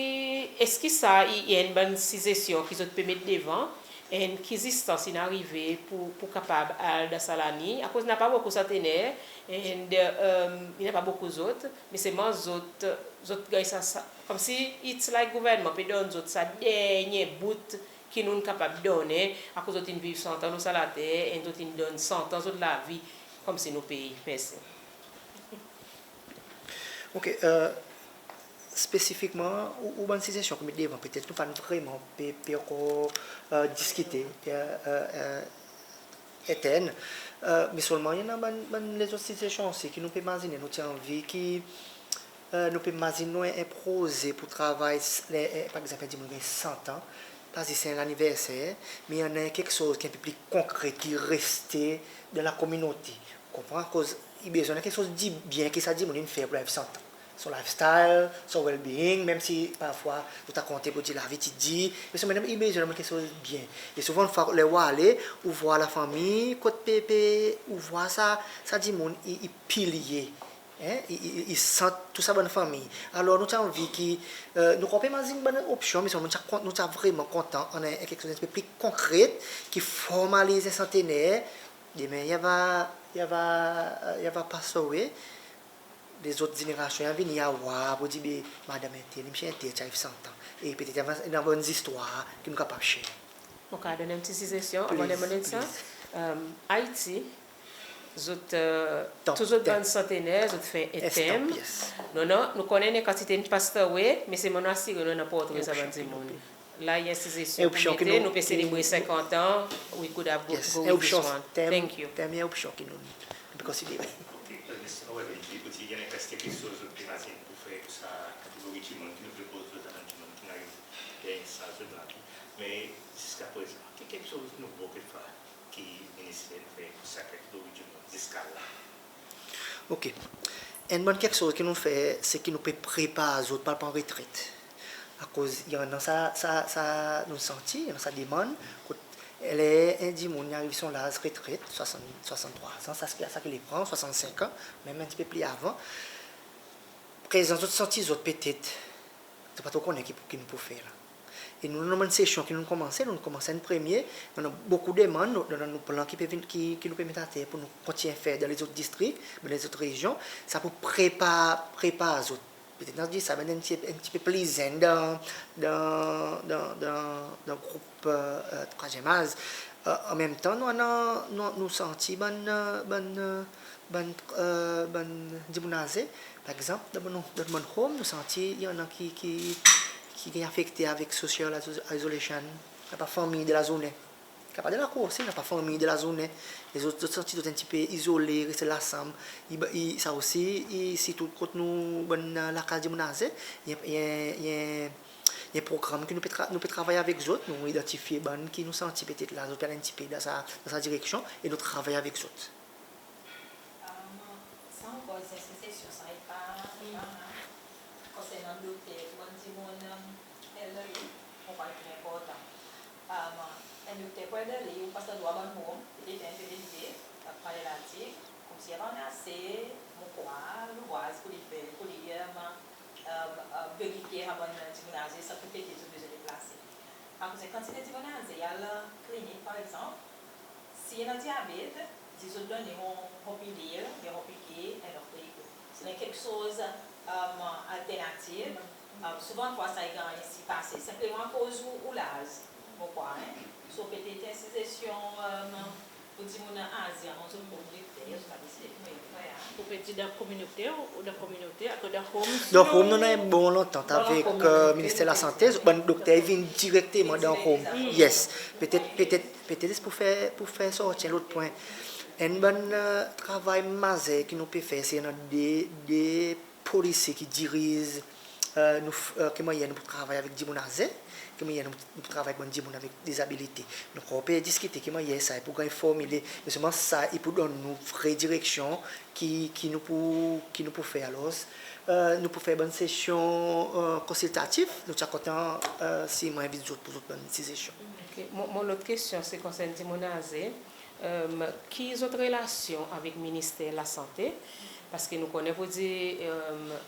eski sa i, i enn bann sizesyon ki zot pe met devan, e ki zistans in arive pour, pour kapab al dan sa laliny, akoz napa bokou santener, e i napa bokou zot, me selman zot, zot ganny sa, sa, konmsi it's like gouvernman pe donn zot sa dernyen bout ki nou'n kapab donnen, akoz zot in viv san an lo sa later, e zot in donn san an zot lavi konmsi nou pei. Mersi. Ok, spesifikman, ou, ou bann sizesyon ki ou met devan, petet nou pa'n vreman pe, pe ankor diskite, e, e, e, etenn. Me selman i annan bann, bann lezot sizesyon osi ki nou pe mazinen, nou ti anvi ki nou pe mazin nou en, en proze pour travay, ler, par egzanp, en dimoun ganny san an, pa zis en laniverser, me i annan keksoz ki en pe pli konkret, ki reste dan lakominote. Ou konpran? Akoz i bezwen annan keksoz dibyen ki sa dimoun in fer pour li ariv san an. Son lifestyle, son well-being, menm si parfwa nou ta konte pour dir lavi ti dir, me selman i bezwen annan keksoz byen. E souvandfwa ler ou ale, ou vwar lafanmir kot pe, pe, ou vwar sa, sa dimoun i, i pilye, en, i, i, i sant tou sa bann fanmir. Alor nou ti anvi ki, nou kontan mazin bann opsyon, me selman nou ti a kon-, nou ti a vreman kontan annan en keksoz en pti pe pli konkret ki formaliz en santener. Demen i ava, i ava, i ava pass away. Lezot zenerasyon i a vini, i a vwar pour dir, be madanm entel, msye entel ti ariv san an. E petet i ava annan bann zistwar ki nou kapab share. Mon kapab donn en pti sizesyon avan nou mannyen sa? Ayiti, zot, tou zot bann santener, zot fer en temp. Non, non, nou konnen en kantite in passed away, me selman nou asire nou annan portre sa bann dimoun. La i en sizesyon pour mete, nou pe selebre senkant an, we could have go, go with this one. Thank you. Temp i en opsyon ki nou, nou pe konsidere. Ok, Mister Owen, ki pou dir, i annan keksoz zot pe mazin pour fer pour sa kategori dimoun ki nou pe koz lo, sa bann dimoun ki'n ariv dan sa zot lavi. Me ziska prezan, ki keksoz nouvo ki fer, ki Minister in fer pour sa kategori dimoun ziska la? OK. Enn bann keksoz ki nou fer, se ki nou pe prepar zot pour al pran retret. Akoz i annan sa, sa, sa, nou santi i annan sa demann, kot ler en dimoun i ariv son laz retret, swasant, swasant trwa an, sa, sa ki, sa ki le pran, swasant senk an, menm en pti pe pli avan. Prezan zot santi zot petet zot pa tro konnen ki, ki nou pou fer la. E nou, nou annan bann sesyon ki nou'n konmanse, nou'n konmans enn premye, nou annan bokou demann, nou, nou annan nou plan ki pe vin, ki, ki nou pe met ater pour nou kontinyen fer dan lezot distrik, dan lezot rezyon, sa pour prepar, prepar zot. Petet nou a dir sa bann en pti, en pti pe pli zenn dan, dan, dan, dan, dan group, e, e, trwazyenm az. E, anmenmtan, nou annan, nou, nou santi bann, e, bann, e, bann, e, bann dimoun aze, par egzanp, dan bann, dan bann home, nou santi i annan ki, ki, ki ganny afekte avek social iso-, isolation, napa fanmir dan lazournen. Kapab dan lakour osi, napa fanmir dan lazournen. E zot, zot santi zot en pti pe izole, reste lasanm. I, i, sa osi, i, sirtou kot nou, bann, e, lakaz dimoun aze, i, i, i, i en progranm ki nou pe tra-, nou pe travay avek zot, nou idantifye bann ki nou santi petet la, zot pe al en pti pe dan sa, dan sa direksyon, e nou travay avek zot. Am, sa ankor, se, se, se sesyon sa, i pa, i pa mal. Konsernan dokter, pour bann dimoun, am, elderly, mon krwar i tre enportan. Am, en dokter pour elderly, ou pa ti a drwa bann home, petet en pe elve, apre latik, konmsi i annan ase, mon krwar, louvraz pour li fer, pour li, am, am, am, verifye sa bann dimoun aze, sa ki petet zot bezwen deplase. Akoz en kantite dimoun aze i al klinik, par egzanp, si i annan dyabet, dir zot donn li en, en pilil, en pike, en lot pike. Si i annan keksoz, am, alternativ, am, souvandfwa sa i ganny sipase. Senpleman akoz ou, ou laz, mon krwar, en. So, petet en sizesyon, am, pour dimoun aze, avan zot pran dokter, zot a deside ki mannyer pour fer, en. Ou pe dir dan kominote ou dan kominote, akoz dan home, dan home, nou annan en bon lantant avek, e, Minister Lasante, bann dokter i vin direkteman dan home. Yes. Petet, petet, petet zis pour fer, pour fer sorti en lot pwen. Enn bann, e, travay mazer ki nou pe fer, se annan de, de polisi ki diriz, e, nou, e, ki mannyer nou pou travay avek dimoun aze, ki mannyer nou, nou pou travay avek bann dimoun avek dezabilite. Nou ankor pe diskite ki mannyer sa i pou ganny formile, me selman sa i pou donn nou vre direksyon ki, ki nou pou, ki nou pou fer. Alors, e, nou pou fer bann sesyon, e, konsiltatif, nou ti a kontan, e, si mon envit zot pour zot bann sizesyon. OK. Mon, mon lot kestyon, se konsern dimoun aze. E, ki zot relasyon avek Minister Lasante? Paski nou konnen pour dir, e,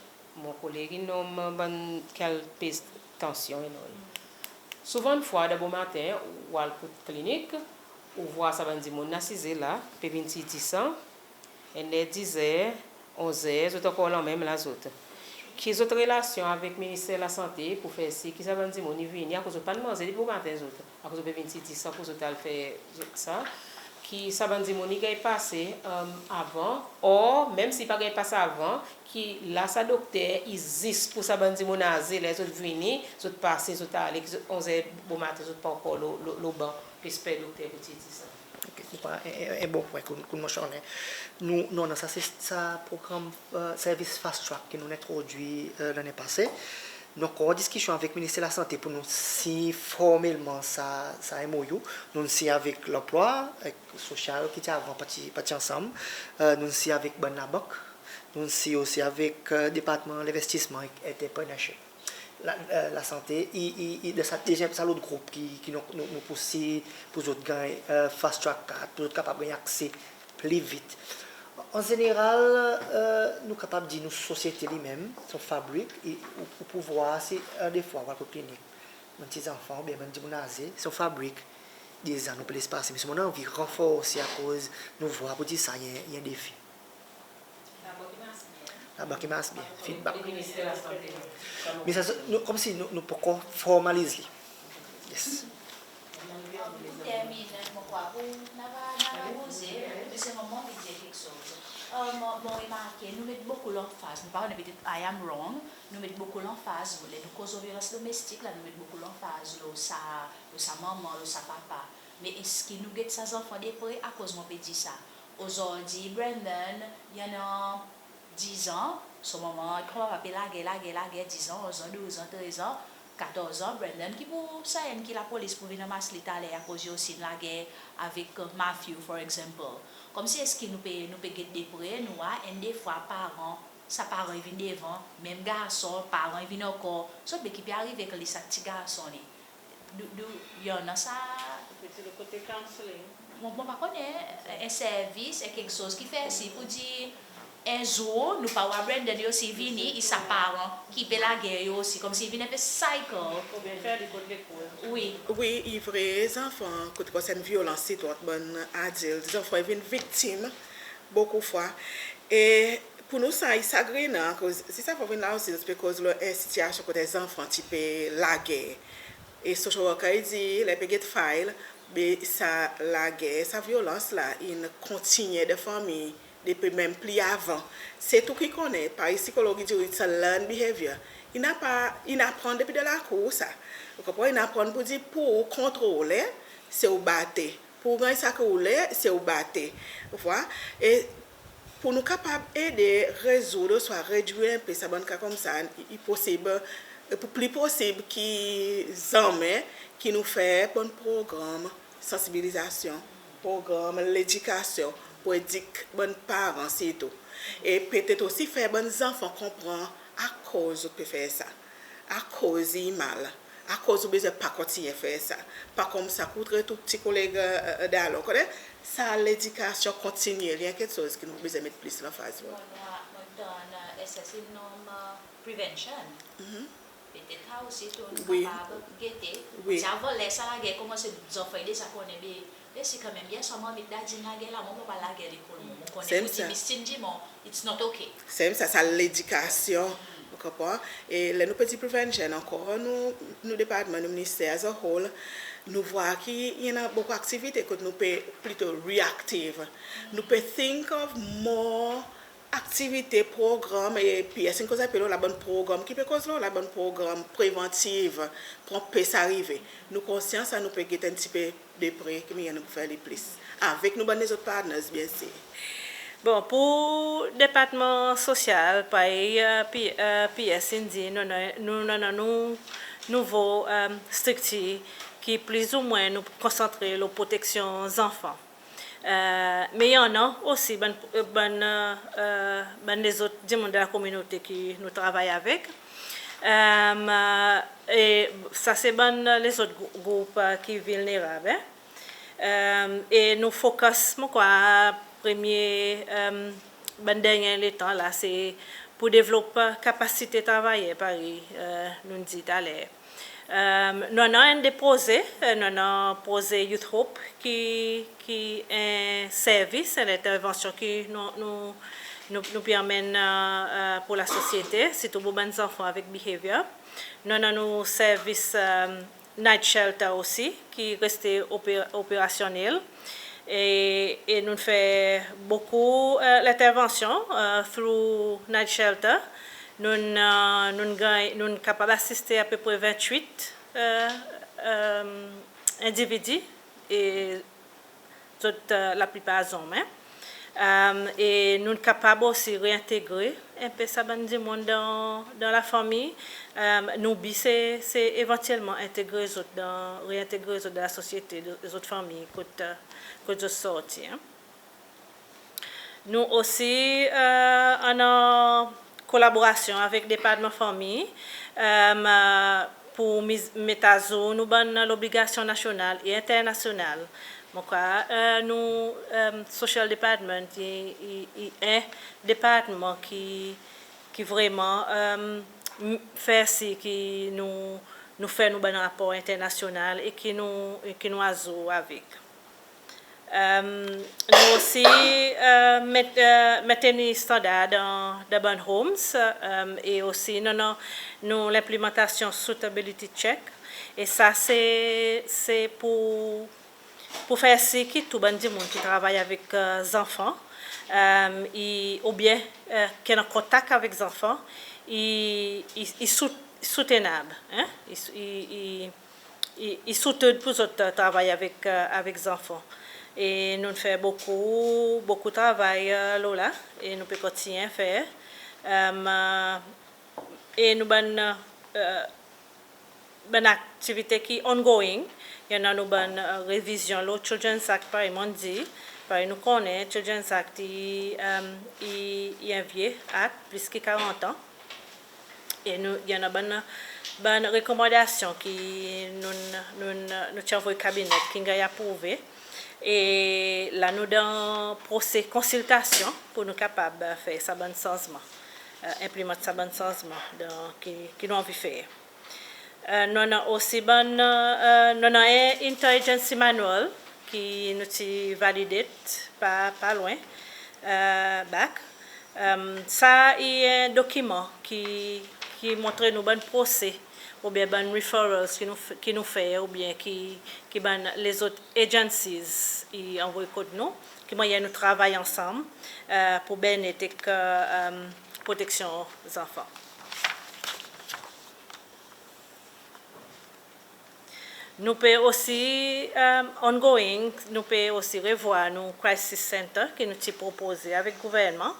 mon koleg i nonm bann ki al pez tansyon and all. Souvandfwa, dan bomaten, ou al kot klinik, ou vwar sa bann dimoun asize la, pe vin tir disan, enn er, dizer, onzer, zot ankor lanmenm la zot. Ki zot relasyon avek Minister Lasante pour fer sir ki sa bann dimoun i vini, akoz zot pa'n manze depi bomaten zot? Akoz zot pe vin tir disan pour zot al fer zot sa. Ki sa bann dimoun i ganny pase, e, avan, or, menm si i pa ganny pase avan, ki la sa dokter i zis pour sa bann dimoun aze, ler zot vini, zot pase, zot ale, ki zot onzer bomaten, zot pa ankor lo, lo, lo ban, pe esper dokter pour tir disan. OK, se en, en, en bon pwen ki, ki ou mannyer. Nou, nou annan sa, se sa progranm, e, servis Fast Track ki nou'n entrodwir, e, lannen pase. Nou ankor an diskisyon avek Minister Lasante pour nou siny formelman sa, sa M O U. Nou'n siny avek Lanplwa, avek Sosyal ki ti avan pa ti, pa ti ansanm. E, nou'n siny avek bann labank. Nou'n siny osi avek, e, Departman Lenvestisman ek Entrepreneurship. La, e, lasante, i, i, i dan sa dezyenm, sa lot group ki, ki nou, nou, nou pou siny pour zot ganny, e, Fast Track Card, pour zot kapab ganny akse pli vit. An zeneral, e, nou kapab dir nou sosyete li menm, se en fabrik, e ou, ou pou vwar si, e, defwa ou al kot klinik, bann pti zanfan oubyen bann dimoun aze, se en fabrik, deza nou pe les pase. Me selman nou anvi ranforse akoz nou vwar pour dir sa i en, i en defi. Labank i mars byen, feedback. Me sa, nou, konmsi nou, nou pa ankor formaliz li. Yes. Pour terminen, mon krwar pour, nou ava, nou ava koze, me selman mon anvi dir keksoz. E, mon, mon remarke, nou met bokou lanfaz, mon pa konnen, petet I am wrong, nou met bokou lanfaz, ler nou koz lo vyolans domestik la, nou met bokou lanfaz lo sa, lo sa manman, lo sa papa. Me eski nou get sa zanfan de pre? Akoz mon pe dir sa? Ozordi, Brandon, i annan dizan, son manman, son papa pe lager, lager, lager, dizan, onzan, douzan, trezan. katorz an, Brandon ki pou sa enn ki lapolis pou vin anmas li taler akoz i osi in lager avek, e, Matthew, for example. Konmsi eski nou pe, nou pe get depre, nou war enn defwa paran, sa paran i vin devan, menm garson, paran i vin ankor, zot be ki pe arive ek li sa pti garson li. Do, do, i annan sa. Pe ti lo kote counselling. Mon, mon pa konnen, e, en servis, en keksoz ki fer sir pou dir en zour nou pa war Brandon, li osi i vini, i sa paran ki pe lager li osi, konmsi i vin en pe cycle. Oubyen fer li kot lekol. Wi. Wi, i vre, zanfan, kot konsern vyolans, sirtou ant bann adilt, zanfan i vin viktim bokou fwa. E pou nou sa i sagrenan, akoz si sa fwa vin la osi, zot pe koz lo en sitiasyon kot en zanfan ti pe lager. E social worker i dir, ler pe get file, be sa lager, sa vyolans la, in kontinyen dan fanmir depi menm pli avan. Se tou ki konnen, parey sikolog i dir, it's a learned behavior. In aprann, in aprann depi dan lakour sa. Ou konpran? In aprann pou dir, pour ou kontrol, se ou bat. Pour ou ganny sa ki ou le, se ou bat. Ou war? E pour nou kapab ede rezoud ouswa redwir en pe sa bann ka koumsa, i, i posib, e pou pli posib ki zanmen ki nou fer bann progranm sansibilizasyon, progranm ledikasyon, pour edik bann paran sirtou. E petet osi fer bann zanfan konpran akoz zot pe fer sa. Akoz i mal. Akoz ou bezwen pa kontinyen fer sa. Pa koumsa ki ou tret ou pti koleg, e, e, dalon. Konnen, sa ledikasyon kontinyen, li en keksoz ki nou bezwen met plis lanfaz lo. Mon, mon, mon tann, e, S S i nonm, e, prevention. Petet sa osi tou nou kapab gete. Wi. Avan ler sa lager i konmanse, zanfan i deza konnen, be, be si kanmenm, yer swa manmi ek dadi in lager la, mwan mon pa lager lekol, mon, mon konnen. Sanmenm pou dir, sa. Miss Cindy, mon, it's not okay. Sanmenm sa, sa ledikasyon, ou konpran? E ler nou pe dir prevention ankor, nou, nou departman, nou minister as a whole, nou war ki i annan bokou aktivite kot nou pe plito reactive. Nou pe think of more aktivite, progranm, e PS in koz en pe lo la, bann progranm ki pe koz lo la, bann progranm prevantif, pour anpes arive. Nou konsyan sa, nou pe get en pti pe depre ki mannyer nou pou fer li plis. Avek nou bann lezot partners, byensir. Bon, pour departman sosyal, parey, e, P-, e, PS in dir, nou, nou, nou, nou, nou, nouvo, e, striktir ki plizoumwen nou konsantre lo proteksyon zanfan. E, me i annan osi bann, bann, e, bann lezot dimoun dan lakominote ki nou travay avek. E, e sa se bann lezot grou-, group, e, ki vilnerab, en. E, e nou focus, mon krwar, premye, e, bann dernyen letan la, se pour devlop kapasite travayer, parey, e, nou'n dir taler. E, nou annan enn de proze, e, nou annan proze Youth Hope ki, ki en servis, en lentervansyon ki nou, nou, nou, nou pe anmenn, e, e, pour lasosyete, sirtou pour bann zanfan avek behavior. Nou annan nou servis, e, night shelter osi, ki reste ope-, operasyonnel. E, e nou'n fer bokou, e, lentervansyon, e, through night shelter. Nou'n, e, nou'n ganny, nou'n kapab asiste apepre venntwit, e, e, endividi, e zot, e, laplipar zonm, en. E, e nou'n kapab osi reentegre en pe sa bann dimoun dan, dan lafanmir. E, nou bi se, se evantyelman entegre zot dan, reentegre zot dan lasosyete, zot fanmir, kot, e, kot zot sorti, en. Nou osi, e, annan kolaborasyon avek Departman Fanmir, e, pour miz-, met azour nou bann lobligasyon nasyonal e enternasyonal. Mon krwar, e, nou, e, Social Department i, i, i en departman ki, ki vreman, e, m-, fer sir ki nou, nou fer nou bann rapor enternasyonal e ki nou, e ki nou azour avek. E, nou osi, e, met-, e, mentenir standar dan, dan bann homes, e, e osi nou, nou, nou lenplimantasyon suitability check. E sa se, se pour, pour fer sir ki tou bann dimoun ki travay avek, e, zanfan, e, i, oubyen, e, ki annan kontak avek zanfan, i, i, i sou-, soutenab, en? I, i, i, i, i suited pour zot, e, travay avek, e, avek zanfan. E nou'n fer bokou, bokou travay, e, lo la, e nou pe kontinyen fer. E, e nou bann, e, bann aktivite ki ongoing, i annan nou bann, e, revizyon lo Children's Act, parey mon'n dir, parey nou konnen, Children's Act i, e, i, i en vye Act, plis ki karant an. E nou, i annan bann, bann rekomandasyon ki nou, nou, nou ti anvoy Cabinet ki'n ganny aprouve. E la nou dan proses konsiltasyon pour nou kapab, e, fer sa bann sanzman, e, enplimant sa bann sanzman dan, ki, ki nou anvi fer. E, nou annan osi bann, e, nou annan en Interagency Manual ki nou ti validate pa, pa lwen, e, back. E, sa i en dokiman ki, ki montre nou bann proses oubyen bann referrals ki nou f-, ki nou fer oubyen ki, ki bann lezot agencies i anvoy kot nou, ki mannyer nou travay ansanm, e, pour bennet ek, e, proteksyon zanfan. Nou pe osi, e, ongoing, nou pe osi revwar nou Crisis Center ki nou ti propoze avek gouvernman.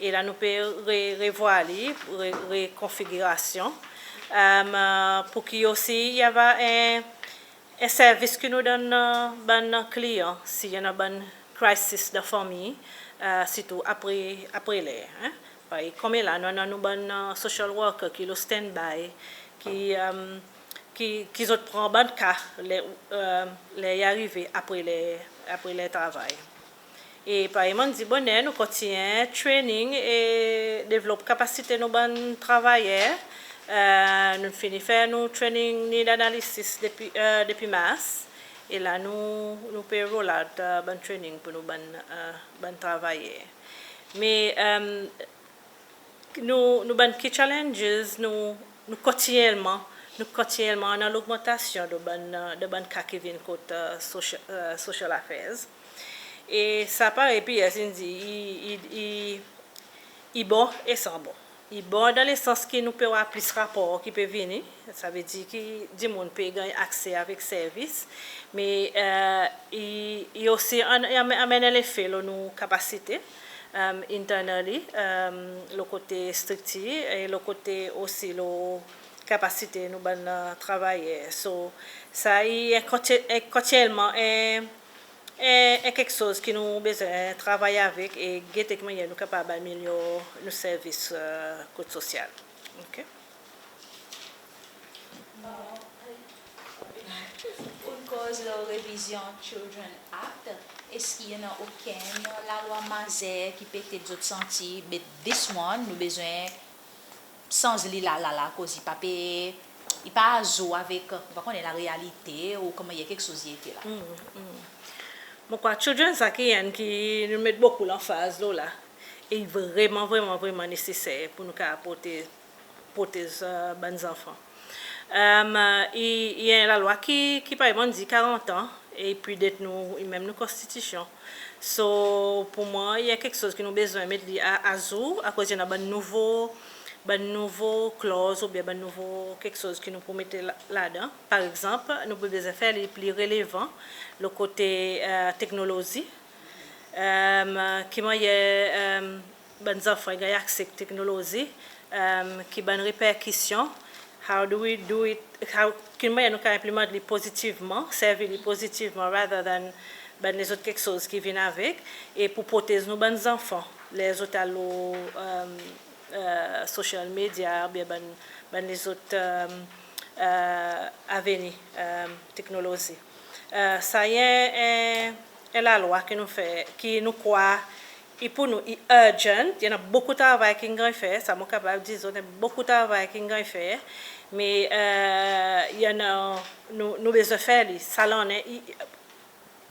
E la nou pe re-, revwar li, re-, rekonfigirasyon. E, pour ki osi i ava en, en servis ki nou donn, e, bann kliyan, si i annan bann crisis dan fanmir, e, sirtou apre, apre ler, en. Parey konmela, nou annan nou bann, e, social worker ki lo standby, ki, e, ki, ki zot pran bann ka ler, e, ler i arive apre ler, apre ler travay. E parey mon'n dir boner, nou kontinyen training e devlop kapasite nou bann travayer. E, nou fini fer nou training need analysis depi, e, depi Mars. E la nou, nou pe roll out, e, bann training pour nou bann, e, bann travayer. Me, e, nou, nou bann key challenges, nou, nou kontinyelman, nou kontinyelman annan logmantasyon dan bann, e, dan bann ka ki vin kot, e, socia-, e, social affairs. E sa parey PS in dir, i, i, i, i bon e san bon. I bon dan lesans ki nou pe war plis rapor ki pe vini, savedir ki dimoun pe ganny akse avek servis, me, e, i, i osi an-, i anmenn, anmenn en lefe lo nou kapasite, e, internally, e, lo kote striktir, e lo kote osi lo kapasite nou bann, e, travayer. So, sa i en konti-, en kontinyelman, en, en, en keksoz ki nou bezwen travay avek e gete ki mannyer nou kapab amelyor nou servis, e, kot sosyal. OK? Ou'n koz lo revizyon Children Act, eski i annan okenn lalwa mazer ki petet zot santi, be this one, nou bezwen sanz li la, la, la, akoz i pa pe, i pa azour avek, nou pa konnen larealite ou konman i keksoz i ete la. Mm, mm. Mon krwar Children's Act i enn ki nou met bokou lanfaz lo la. E i vreman, vreman, vreman neseser pour nou kapab protez, protez, e, bann zanfan. E, i, i en lalwa ki, ki parey mon'n dir karant an, e i predate nou, e menm nou konstitisyon. So, pour mwan, i en keksoz ki nou bezwen met li a, azour, akoz i annan bann nouvo, bann nouvo clause oubyen bann nouvo keksoz ki nou pou mete la, ladan. Par egzanp, nou pou bezwen fer li pli relevan lo kote, e, teknolozi. E, ki mannyer, e, bann zanfan i ganny akse teknolozi, e, ki bann reperkisyon, how do we do it, how, ki mannyer nou kapab enplimant li pozitivman, servi li pozitivman, rather than bann lezot keksoz ki vin avek, e pour protez nou bann zanfan, ler zot al lo, e, e, social media, oubyen bann, bann lezot, e, e, aveni, e, teknolozi. E, sa i en, en, en lalwa ki nou fer, ki nou krwar i pour nou, i urgent, i annan bokou travay ki'n ganny fer, sa mon kapab dir zot, i annan bokou travay ki'n ganny fer, me, e, i annan, nou, nou bezwen fer li, sa lannen, i,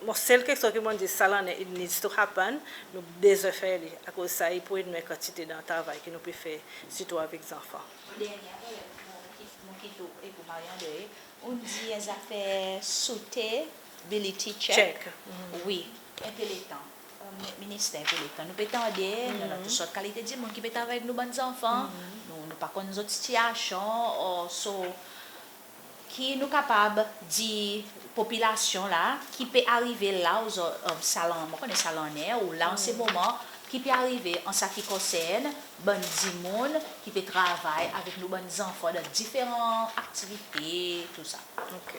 mon sel keksoz ki mon dir, sa lannen, it needs to happen, nou bezwen fer li, akoz sa i pour ed nou en kantite dan travay ki nou pe fer, sirtou avek zanfan. Mon dernyen parey, mon kit, mon kit ou, e pour Marie-André, ou'n dir en zafer suitability check. Check. Mhm. Wi, en pe letan. E, mi-, Minister, en pe letan. Nou pe tande, nou annan tou sort kalite dimoun ki pe travay avek nou bann zanfan. Mhm. Nou, nou pa konn zot sitiyasyon, or, so, ki nou kapab dir popilasyon la, ki pe arive la, ozor-, e, sa lannen, mon konnen sa lannen, ou la an se moman, Ki pe arive an sa ki konsern bann dimoun ki pe travay avek nou bann zanfan dan diferan aktivite, tou sa? Ok.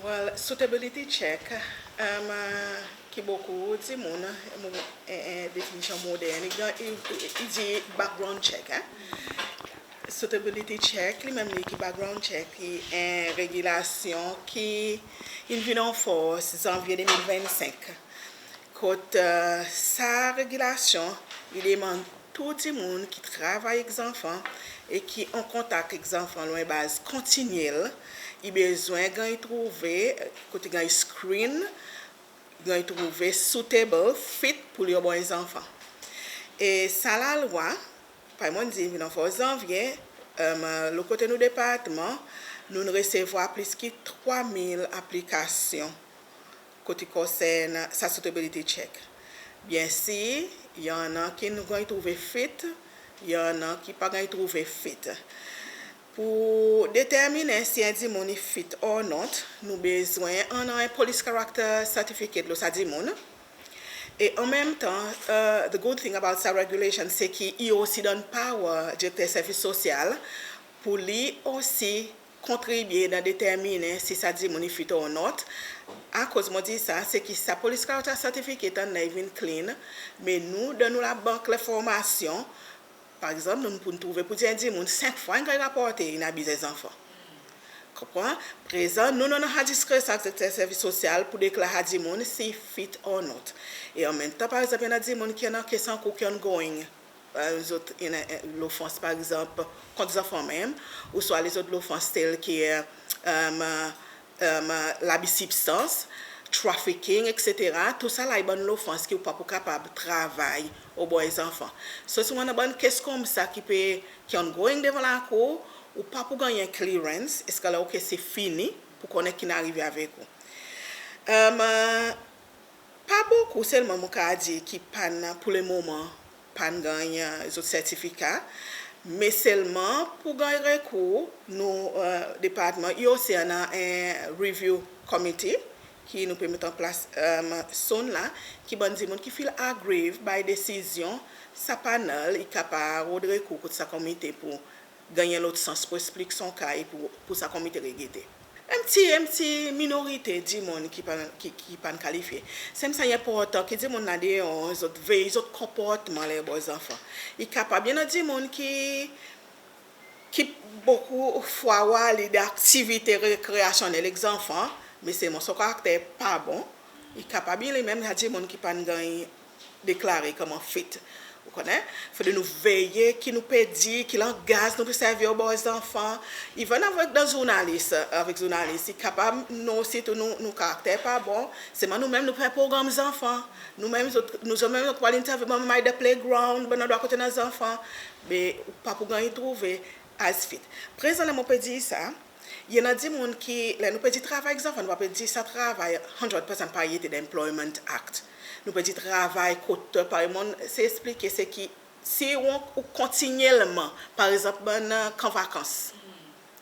Well, suitability check, um, ki bokou dimoun, mo, en, en definisyon modern, i, i, i dir background check, en. Suitability check, li menm li ki background check, i en regilasyon ki in vin an fors Zanvye de mil vennsenk. Kot, uh, sa regilasyon, i demann tou dimoun ki travay ek zanfan e ki an kontak ek zanfan lo en baz kontinyel, i bezwen ganny trouve, kot i ganny screen, ganny trouve suitable, fit pour li obey zanfan. E sa lalwa, parey mon'n dir, vin an fors Zanvye, um, lo kote nou departman, nou'n resevwar plis ki trwa mil aplikasyon kot i konsern sa suitability check. Byensir, i annan ki nou ganny trouve fit, i annan ki pa ganny trouve fit. Pour determinen si en dimoun i fit or not, nou bezwen annan en police character certificate lo sa dimoun. E an menm tan, uh, the good thing about sa regulation, se ki i osi donn power Direkter Servis Sosyal pour li osi kontribye dan determinen si sa dimoun i fit or not. Akoz mon dir sa, se ki sa police character certificate annan i vin clean, me nou, dan nou labank lenformasyon, par egzanp, nou, nou'n trouve pour dir en dimoun senk fwa in ganny raporte in abiz en zanfan. Konpran? Prezan, nou, nou annan sa diskresyon avek Direkter Servis Sosyal pour deklar sa dimoun si i fit or not. E an menm tan, par egzanp, i annan dimoun ki annan kes ankour ki ongoing, uh, zot, i annan, uh, lofans, par egzanp, kont zanfan menm, ouswa lezot lofans tel ki, um, um, labi sibstans, trafficking, et cetera. Tou sa la i bann lofans ki ou pa pou kapab travay obey zanfan. So, si ou annan bann kes koumsa ki pe, ki ongoing devan lakour, ou pa pou ganny en clearance, ziska ler ou kes i fini, pour konnen ki'n arive avek ou. Um, Pa bokou selman mon kapab dir ki pa'n, pour le moman, pa'n ganny, uh, zot sertifika, me selman pour ganny rekour, nou, uh, departman i osi annan en review committee ki nou pe met an plas, um, soon la, ki bann dimoun ki feel aggrieved by desizyon sa panel, i kapab rod rekour kot sa komite pour ganny en lot sans pour eksplik son ka e pour, pour sa komite regete. En pti, en pti minorite dimoun ki pa'n, ki, ki pa'n kalifye. Sanmenm sa i enportan ki dimoun la deor, zot vey zot konportman ler i obey zanfan. I kapab i annan dimoun ki, ki bokou fwa ou ale dan aktivite rekreasyonnel ek zanfan, me selman son karakter pa bon, i kapab li menm sa dimoun ki pa'n ganny deklare konman fit. Ou konnen? Fodre nou veye ki nou pe dir, ki langaz nou pe servi obey zanfan. Even avek dan zournalis, avek zournalis, i kapab nou, sirtou nou, nou karakter pa bon, selman nou menm nou fer progranm zanfan. Nou menm zot, nou zot menm zot pou al interview bann manman dan playground, bann landrwa kot i annan zanfan. Me ou pa pou ganny trouve as fit. Prezan ler mon pe dir sa, i annan dimoun ki, ler nou pe dir travay ek zanfan, nou pa pe dir sa travay hundred percent parey i ete dan Employment Act. Nou pe dir travay kot, parey mon'n esey eksplike, se ki si ou, ou kontinyelman, par egzanp, bann, uh, kan vakans,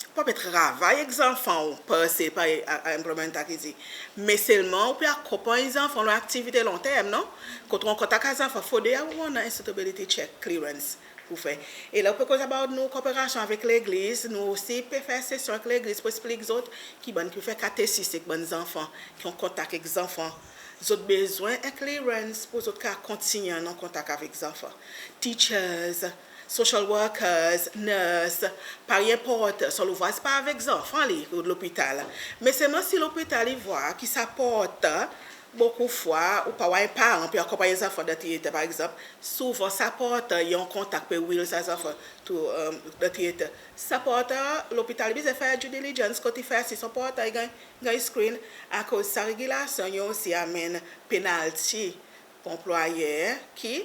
ou pa pe travay ek zanfan ou, per se, parey, a, a, Employment Act i dir. Me selman ou pe akonpanny zanfan lo aktivite lonterm, non? Kot ou an kontak ek zanfan, fodre ou annan en suitability check, clearance pour fer. E la ou pe koz about nou koperasyon avek legliz, nou osi pe fer sesyon avek legliz pour eksplik zot ki bann ki fer katesis ek bann zanfan, ki an kontak ek zanfan, zot bezwen en clearance pour zot kapab kontinyen an kontak avek zanfan. Teachers, social workers, nurse, parey en porter, son louvraz pa avek zanfan li, lopital. Me selman si lopital i vwar ki sa porter, bokou fwa, ou pa war en paran pe akonpanny zanfan dan theatre, par egzanp, souvan sa porter i an kontak, pe wheel sa zanfan to, um, dan theatre. Sa porter, lopital i bezwen fer due diligence kot i fer si son porter i ganny, ganny screen, akoz sa regilasyon i osi anmenn penalti pour anplwayer ki,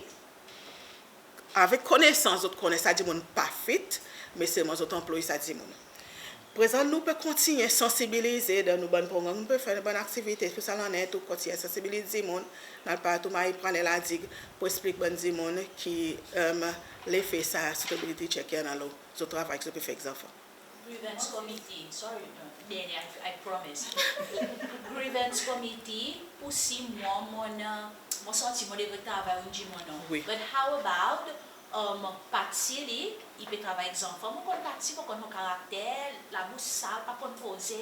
avek konesans zot konnen sa dimoun pa fit, me selman zot anploy sa dimoun. Prezan nou pe kontinyen sansibilize dan nou bann progranm, nou pe fer bann aktivite tou sa lannen, tou kontinyen sansibiliz dimoun, nou al partou Marie-Praine, La Digue, pour eksplik bann dimoun ki, um, lefe sa suitability check i annan lo zot travay ki zot pe fer ek zanfan. Grievance committee, sorry, uh, Danny, I, I promise. Grievance committee, pour si mwan mon, uh, Mon santi mon devret travay, ou dir mon non. Wi. But how about, um, pati li, i pe travay ek zanfan? Mon konn pati, mon konn son karakter, labous sal, pa konn koze,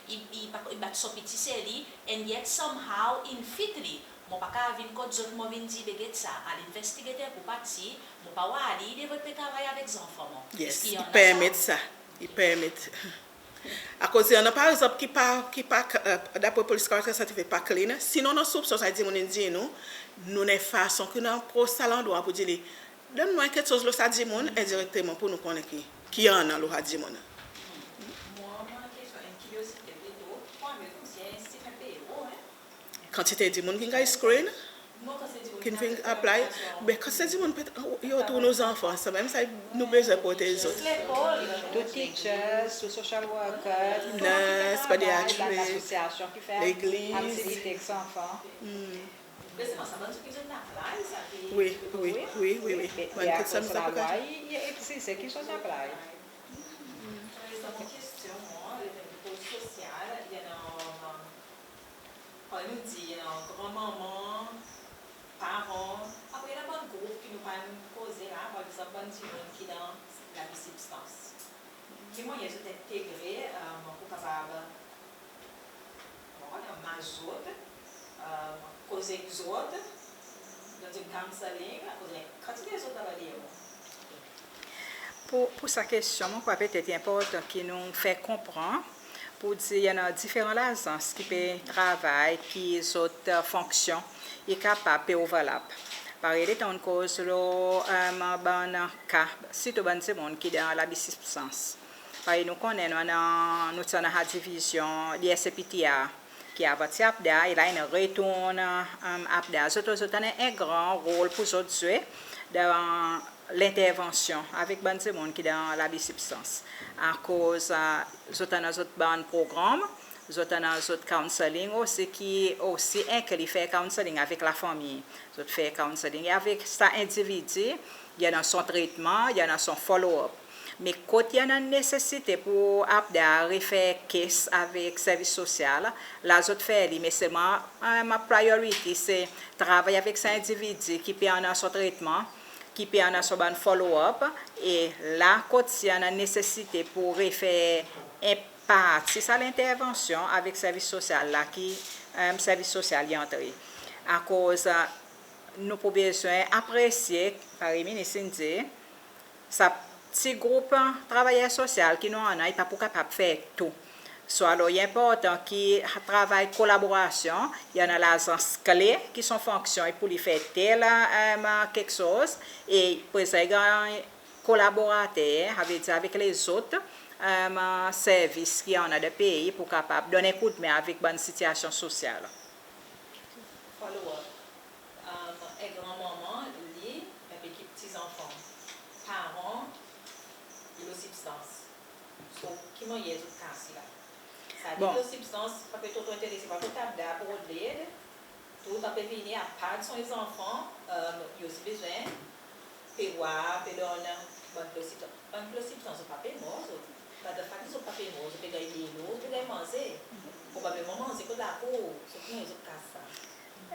i, i pa, i bat son piti ser li, and yet somehow in fit li. Mon pa kapab vin kot zot, mon vin dir, be get sa, al investigate pou pati, mon pa war li, i devret pe travay avek zanfan, mon. Yes, i permet sa. I permet. Akoz i annan, par egzanp, ki pa, ki pa, e, dapre Polis Karakter Santifik, pa clean. Si nou annan soupson, sa dimoun in dir nou, nou annan fason ki nou apros sa landrwa pour dir li, donn nou en keksoz lo sa dimoun, endirekteman, pour nou konnen ki, ki annan lo sa dimoun. Mwan, mon kestyon, en kiryozite plito, konbyen koumsi en sitwayen peye, en? Kantite dimoun ki'n ganny screen, ki'n vin apply. Ben, kantite dimoun, petet, yo tou nou zanfan, sanmenm sa nou bezwen protez zot. Tou teachers, tou social workers, nurse, pediatrist, legliz. Aktivite ek zanfan. Wi, wi, wi, wi, wi. Bann keksoz sa nou kapab. I egziste, ki zot apply. Par egzanp, mon kestyon, mwan, letan nou koz sosyal, i annan, par egzanp, nou dir, i annan granmanman, paran, apre i annan bann group ki nou pa'n koze la, par egzanp, bann dimoun ki dan labi sibstans. Ki mannyer zot entegre, e, pour kapab, mon pa konnen, manz zot, e, koze ek zot, donn zot counselling, akoz i annan kantite zot laba deor. Pour, pour sa kestyon, mon krwar petet i enportan ki nou fer konpran pour dir i annan diferan lazans ki pe travay, ki zot, e, fonksyon i kapab pe overlap. Parey letan ou'n koz lo, e, bann ka, sirtou bann dimoun ki dan labi sibstans. Parey nou konnen, nou annan, nou ti annan sa divizyon, D S A P T R, ki avan ti APDAR, e la in retourn, e, APDAR. Zot, zot annan en gran rol pour zot zwe dan lentervansyon avek bann dimoun ki dan labi sibstans. Akoz, e, zot annan zot bann progranm, zot annan zot counselling osi, ki osi enkli fer counselling avek lafanmir. Zot fer counselling avek sa endividi, i annan son tretman, i annan son follow-up. Me kot i annan nesesite pour APDAR refer case avek servis sosyal, la zot fer li, me selman, e, mon priority se travay avek sa endividi ki pe annan son tretman, ki pe annan son bann follow-up, e la kot i annan nesesite pour refer en parti sa lentervansyon avek servis sosyal la ki, e, servis sosyal i antre. Akoz, e, nou pou bezwen apresye, parey Minis in dir, sa pti group, e, travayer sosyal ki nou annan, i pa pou kapab fer tou. So, alor, i enportan ki travay kolaborasyon, i annan lazans kle ki son fonksyon i pou li fer tel, e, keksoz, e prezan i ganny kolaborater, savedir avek lezot, e, servis ki annan dan pei pour kapab donn en koudmen avek bann sitiasyon sosyal. Follow-up. Um, en granmanman, li, avek pti zanfan, paran, i lo sibstans. So, ki mannyer zot kas li la? Sa dir, bon, ki lo sibstans, pa pe tro, tro enterese, pa kot APDAR pour rod led, toultan pe vini, apard son zanfan, um, i osi bezwen pe war, pe donn bann plo sibstans. Bann plo sibstans, zot pa pe mor, zot. But the fact is, zot pa pe mor, zot pe ganny delo, zot pe ganny manze. Probableman manze kot lakour, zot, zot kas sa.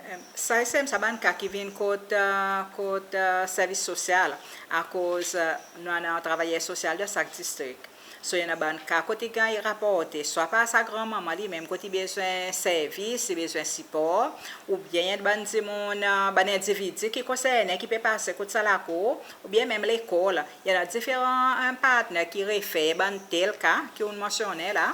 Em, sa i sanmenm sa bann ka ki vin kot, e, kot, e, servis sosyal, akoz, e, nou annan travayer sosyal dan sak distrik. So, i annan bann ka kot i ganny raporte, swa par sa granmanman li menm kot i bezwen servis, i bezwen sipor, oubyen i annan bann dimoun, e, bann endividi ki konsernen, ki pe pase kot sa lakour, oubyen menm lekol. I annan diferan, e, partner ki refer bann tel ka ki ou'n mansyonnen la,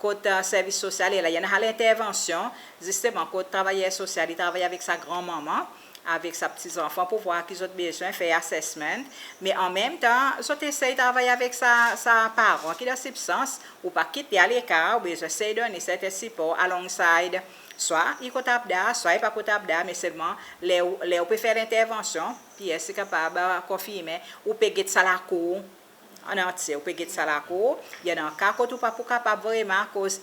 kot, e, servis sosyal, e la i annan sa lentervansyon, zisteman, kot travayer sosyal i travay avek sa granmanman, avek sa pti zanfan pour war ki zot bezwen, fer assessment, me an menm tan, zot esey travay avek sa, sa paran ki dan sibstans, ou pa kit li alekar, ou bezwen esey donn li serten sipor alongside, swa i kot APDAR, swa i pa kot APDAR, me selman, ler ou, ler ou pe fer lentervansyon, PS i kapab, e, konfirmen, ou pe get sa lakour, an antye, ou pe get sa lakour, i annan ka kot ou pa pou kapab vreman, akoz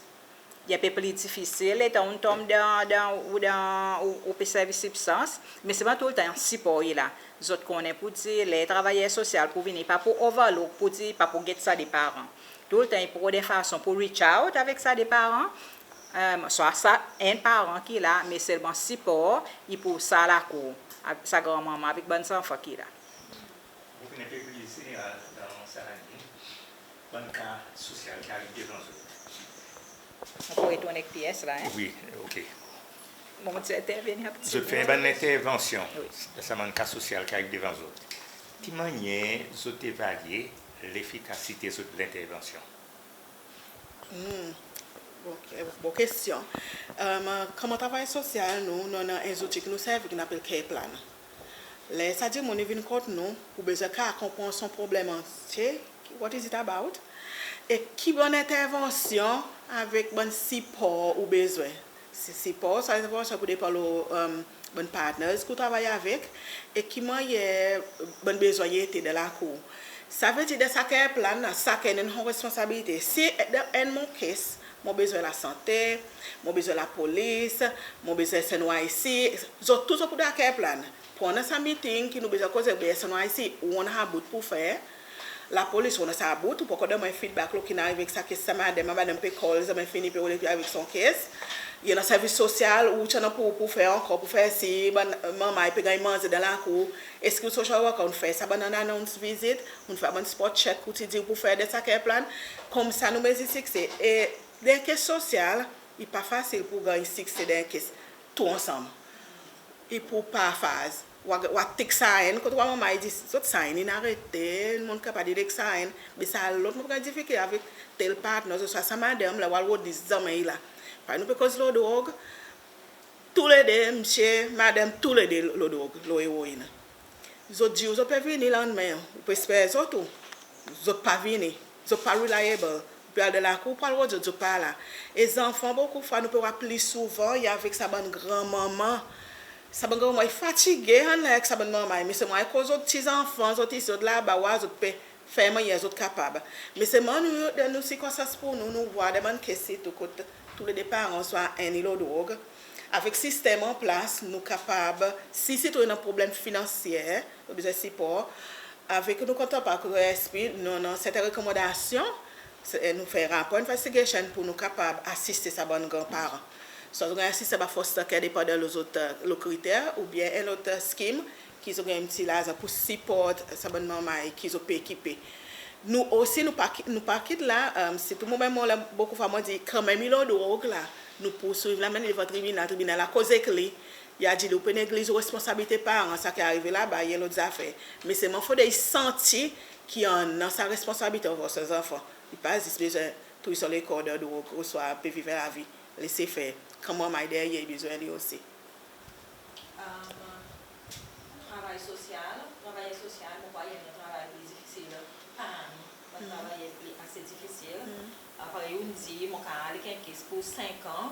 i en pe pli difisil, letan ou'n tonm dan, dan, ou dan, ou, ou pe servi sibstans, me selman toultan sipor i la. Zot konnen pour dir, ler travayer sosyal pou vini, pa pou overlook, pour dir, pa pou get sa de paran. Toultan i pou rod en fason pour reach out avek sa de paran, Swa sa enn paran ki la, me selman sipor i pour sa lakour, sa granmanman avek bann zanfan ki la. Ou fini pe pli zeneral dan sa laliny, bann ka sosyal ki ariv devan zot. Mon pou retourn ek pyes la, en? Wi, ok. Mon ti entervenir. Zot fer bann lentervansyon dan sa bann ka sosyal ki ariv devan zot. Ki mannyer zot evalye lefikasite zot lentervansyon? Hmm. Bon, bon kestyon. Konman travayer sosyal, nou, nou annan en zouti ki nou servi ki nou apel care plan. Ler sa dimoun i vin kot nou, ou bezwen kapab konpran son problenm antye, what is it about? E ki bann lentervansyon avek bann sipor ou bezwen. Sipor, sa lentervansyon pou depan lo bann partners ki ou travay avek, e ki mannyer bann bezwen i ete dan lakour. Savedir dan sa care plan, sakenn annan son responsabilite. Si dan enn mon case, mon bezwen lasante, mon bezwen lapolis, mon bezwen S N Y C, zot tou zot pou dan care plan. Pou annan sa meeting ki nou bezwen koze avek S N Y C, ou annan sa bout pou fer, lapolis ou annan sa bout, ou pou ankor donn mwan feedback lo ki'n arive avek sa case sa madanm, madanm pe call, zanmen fini pe rod avek son case. I annan servis sosyal, ou ti annan pou, pou fer ankor, pou fer si bann manrmay pe ganny manze dan lakour. Eski ou social worker ou'n fer sa bann annonce vizit, ou'n fer bann spot check ou ti dir ou pou fer dan sa care plan? Konmsa nou mezir sikse. E dan case sosyal, i pa fasil pou ganny sikse dan case tou ansanm. I pou par faz. Ou a, ou a tik sa enn, kot ou a manrmay i dir zot sa enn in arete, mon kapab dir ek sa enn, be sa lot mon pe ganny difikilte avek tel partner, oswa sa madanm la ou al rod li zanmen i la. Parey nou pe koz lo drog, toulede, msye, madanm, toulede lo drog, lo eroin. Zot dir ou zot pe vini lannmen, ou pe esper zot ou zot pa vini, zot pa reliable, ou pe al dan lakour pou al rod zot, zot pa la. E zanfan bokou fwa nou pe war pli souvan i avek sa bann granmanman. Sa bann granmanman i fatige annan ek sa bann manrmay, me selman akoz zot ti zanfan, zot isi, zot laba, war zot pe fer mannyer zot kapab. Me selman nou, dan nou sirkonstans pou nou, nou war dan bann case tou kot toulede paran, swa enn i lo drog. Avek sistenm an plas, nou kapab, si sitou i annan problenm finansyer, nou bezwen sipor, avek nou kontrapar kot R S P, nou annan serten rekomandasyon, nou fer rapor investigation pour nou kapab asiste sa bann granparan. Swa zot ganny asiste par foster care, depandan lo zot, lo kriter, oubyen en lot scheme ki zot ganny en pti larzan pour siport sa bann manrmay ki zot pe ekipe. Nou osi, nou pa, nou pa kit la, sirtou mwan menm, mon la bokou fwa mon dir, kanmenm i lo drog la, nou pou swiv, anmenn li devan tribinal, tribinal la koz ek li, i a dir li ou pe negliz ou responsabilite paran, sa ki arive laba i en lot zafer. Me selman fodre i santi ki i annan sa responsabilite anver son zanfan. I pa zis bezwen touy son lekor dan drog, oswa pe viv en lavi lese fer. Kan manrmay deryer i bezwen li osi. Travay sosyal, travayer sosyal, mon krwar i enn dan travay pli difisil parmi bann travayer pli ase difisil. Parey ou'n dir, mon kapab al ek en case pour senk an,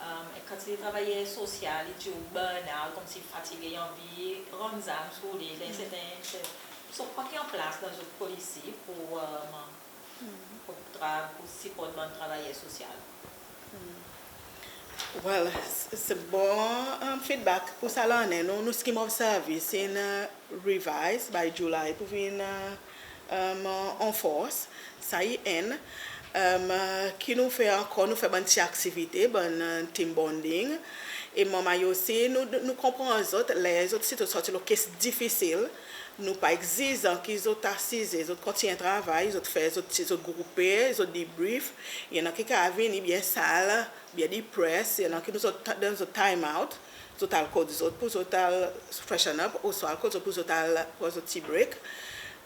en kantite travayer sosyal i dir ou burn out, konmsi fatige, i anvi rann zarm sou li, dan serten, so, kwa ki an plas dan zot polisi pour, pour tra, pour siport bann travayer sosyal? Well, se bon feedback pour sa lannen. Nou, nou scheme of service in revise by July pour vin anfors. Sa i enn. Ki nou fer ankor, nou fer bann pti aktivite, bann team bonding. E manrmay osi, nou, nou konpran zot, ler zot sitou sorti lo case difisil, nou pa egzizan ki zot asize, zot kontinyen travay, zot fer zot, zot groupe, zot debrief. I annan ki kapab vini byen sal, byen depressed, i annan ki nou zot, donn zot time out, zot al kot zot pour zot al freshen up, oswa al kot zot pour zot al pran zot pti break.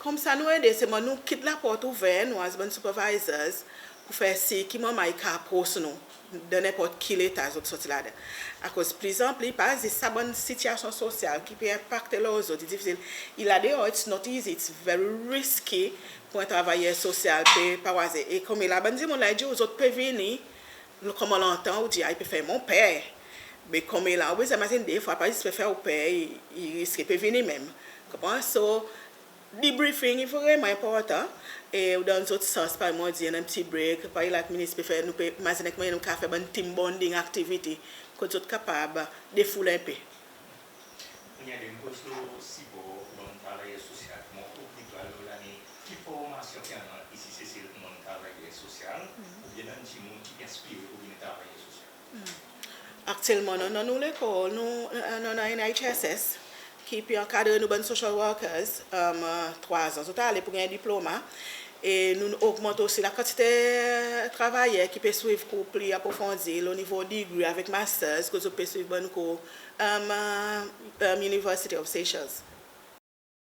Konmsa nou ede, selman nou kit laport ouver, nou as bann supervisors, pour fer sir ki manrmay i kapab apros nou dan nenport ki leta zot sorti ladan. Akoz plizanpli pa zis sa bann sitiyasyon sosyal ki pe enpakte lo zot, i difisil. I la deor, it's not easy, it's very risky pour en travayer sosyal pe parwaze. E konmela bann dimoun la i dir ou zot pe vini, konman lontan ou dir, a, i pe fer mon per. Be konmela ou bezwen imazin de fwa, pa zis pe fer ou per, i, i riske pe vini menm. Konpran? So, debriefing i vreman enportan. E ou donn zot sans, parey mon dir, annan pti break, parey la minis pe fer, nou pe imazinen ki mannyer nou kapab fer bann team bonding activity, kot zot kapab defoule en pe. Kounya, dan konteks sipor pour bann travayer sosyal, mon pou plito al lo lannen, ki formasyon ki annan isi Sesel pour bann travayer sosyal, oubyen bann dimoun ki pe aspire pour vin travayer sosyal? Aktyelman nou annan nou lekol, nou, nou annan N H S S ki pe ankadre nou bann social workers, trwa an zot ale pour ganny diploma. E nou ogmant osi lakantite travayer ki pe swiv kour pli aprofondi lo nivo degree avek masters, kot zot pe swiv bann kour University of Seychelles.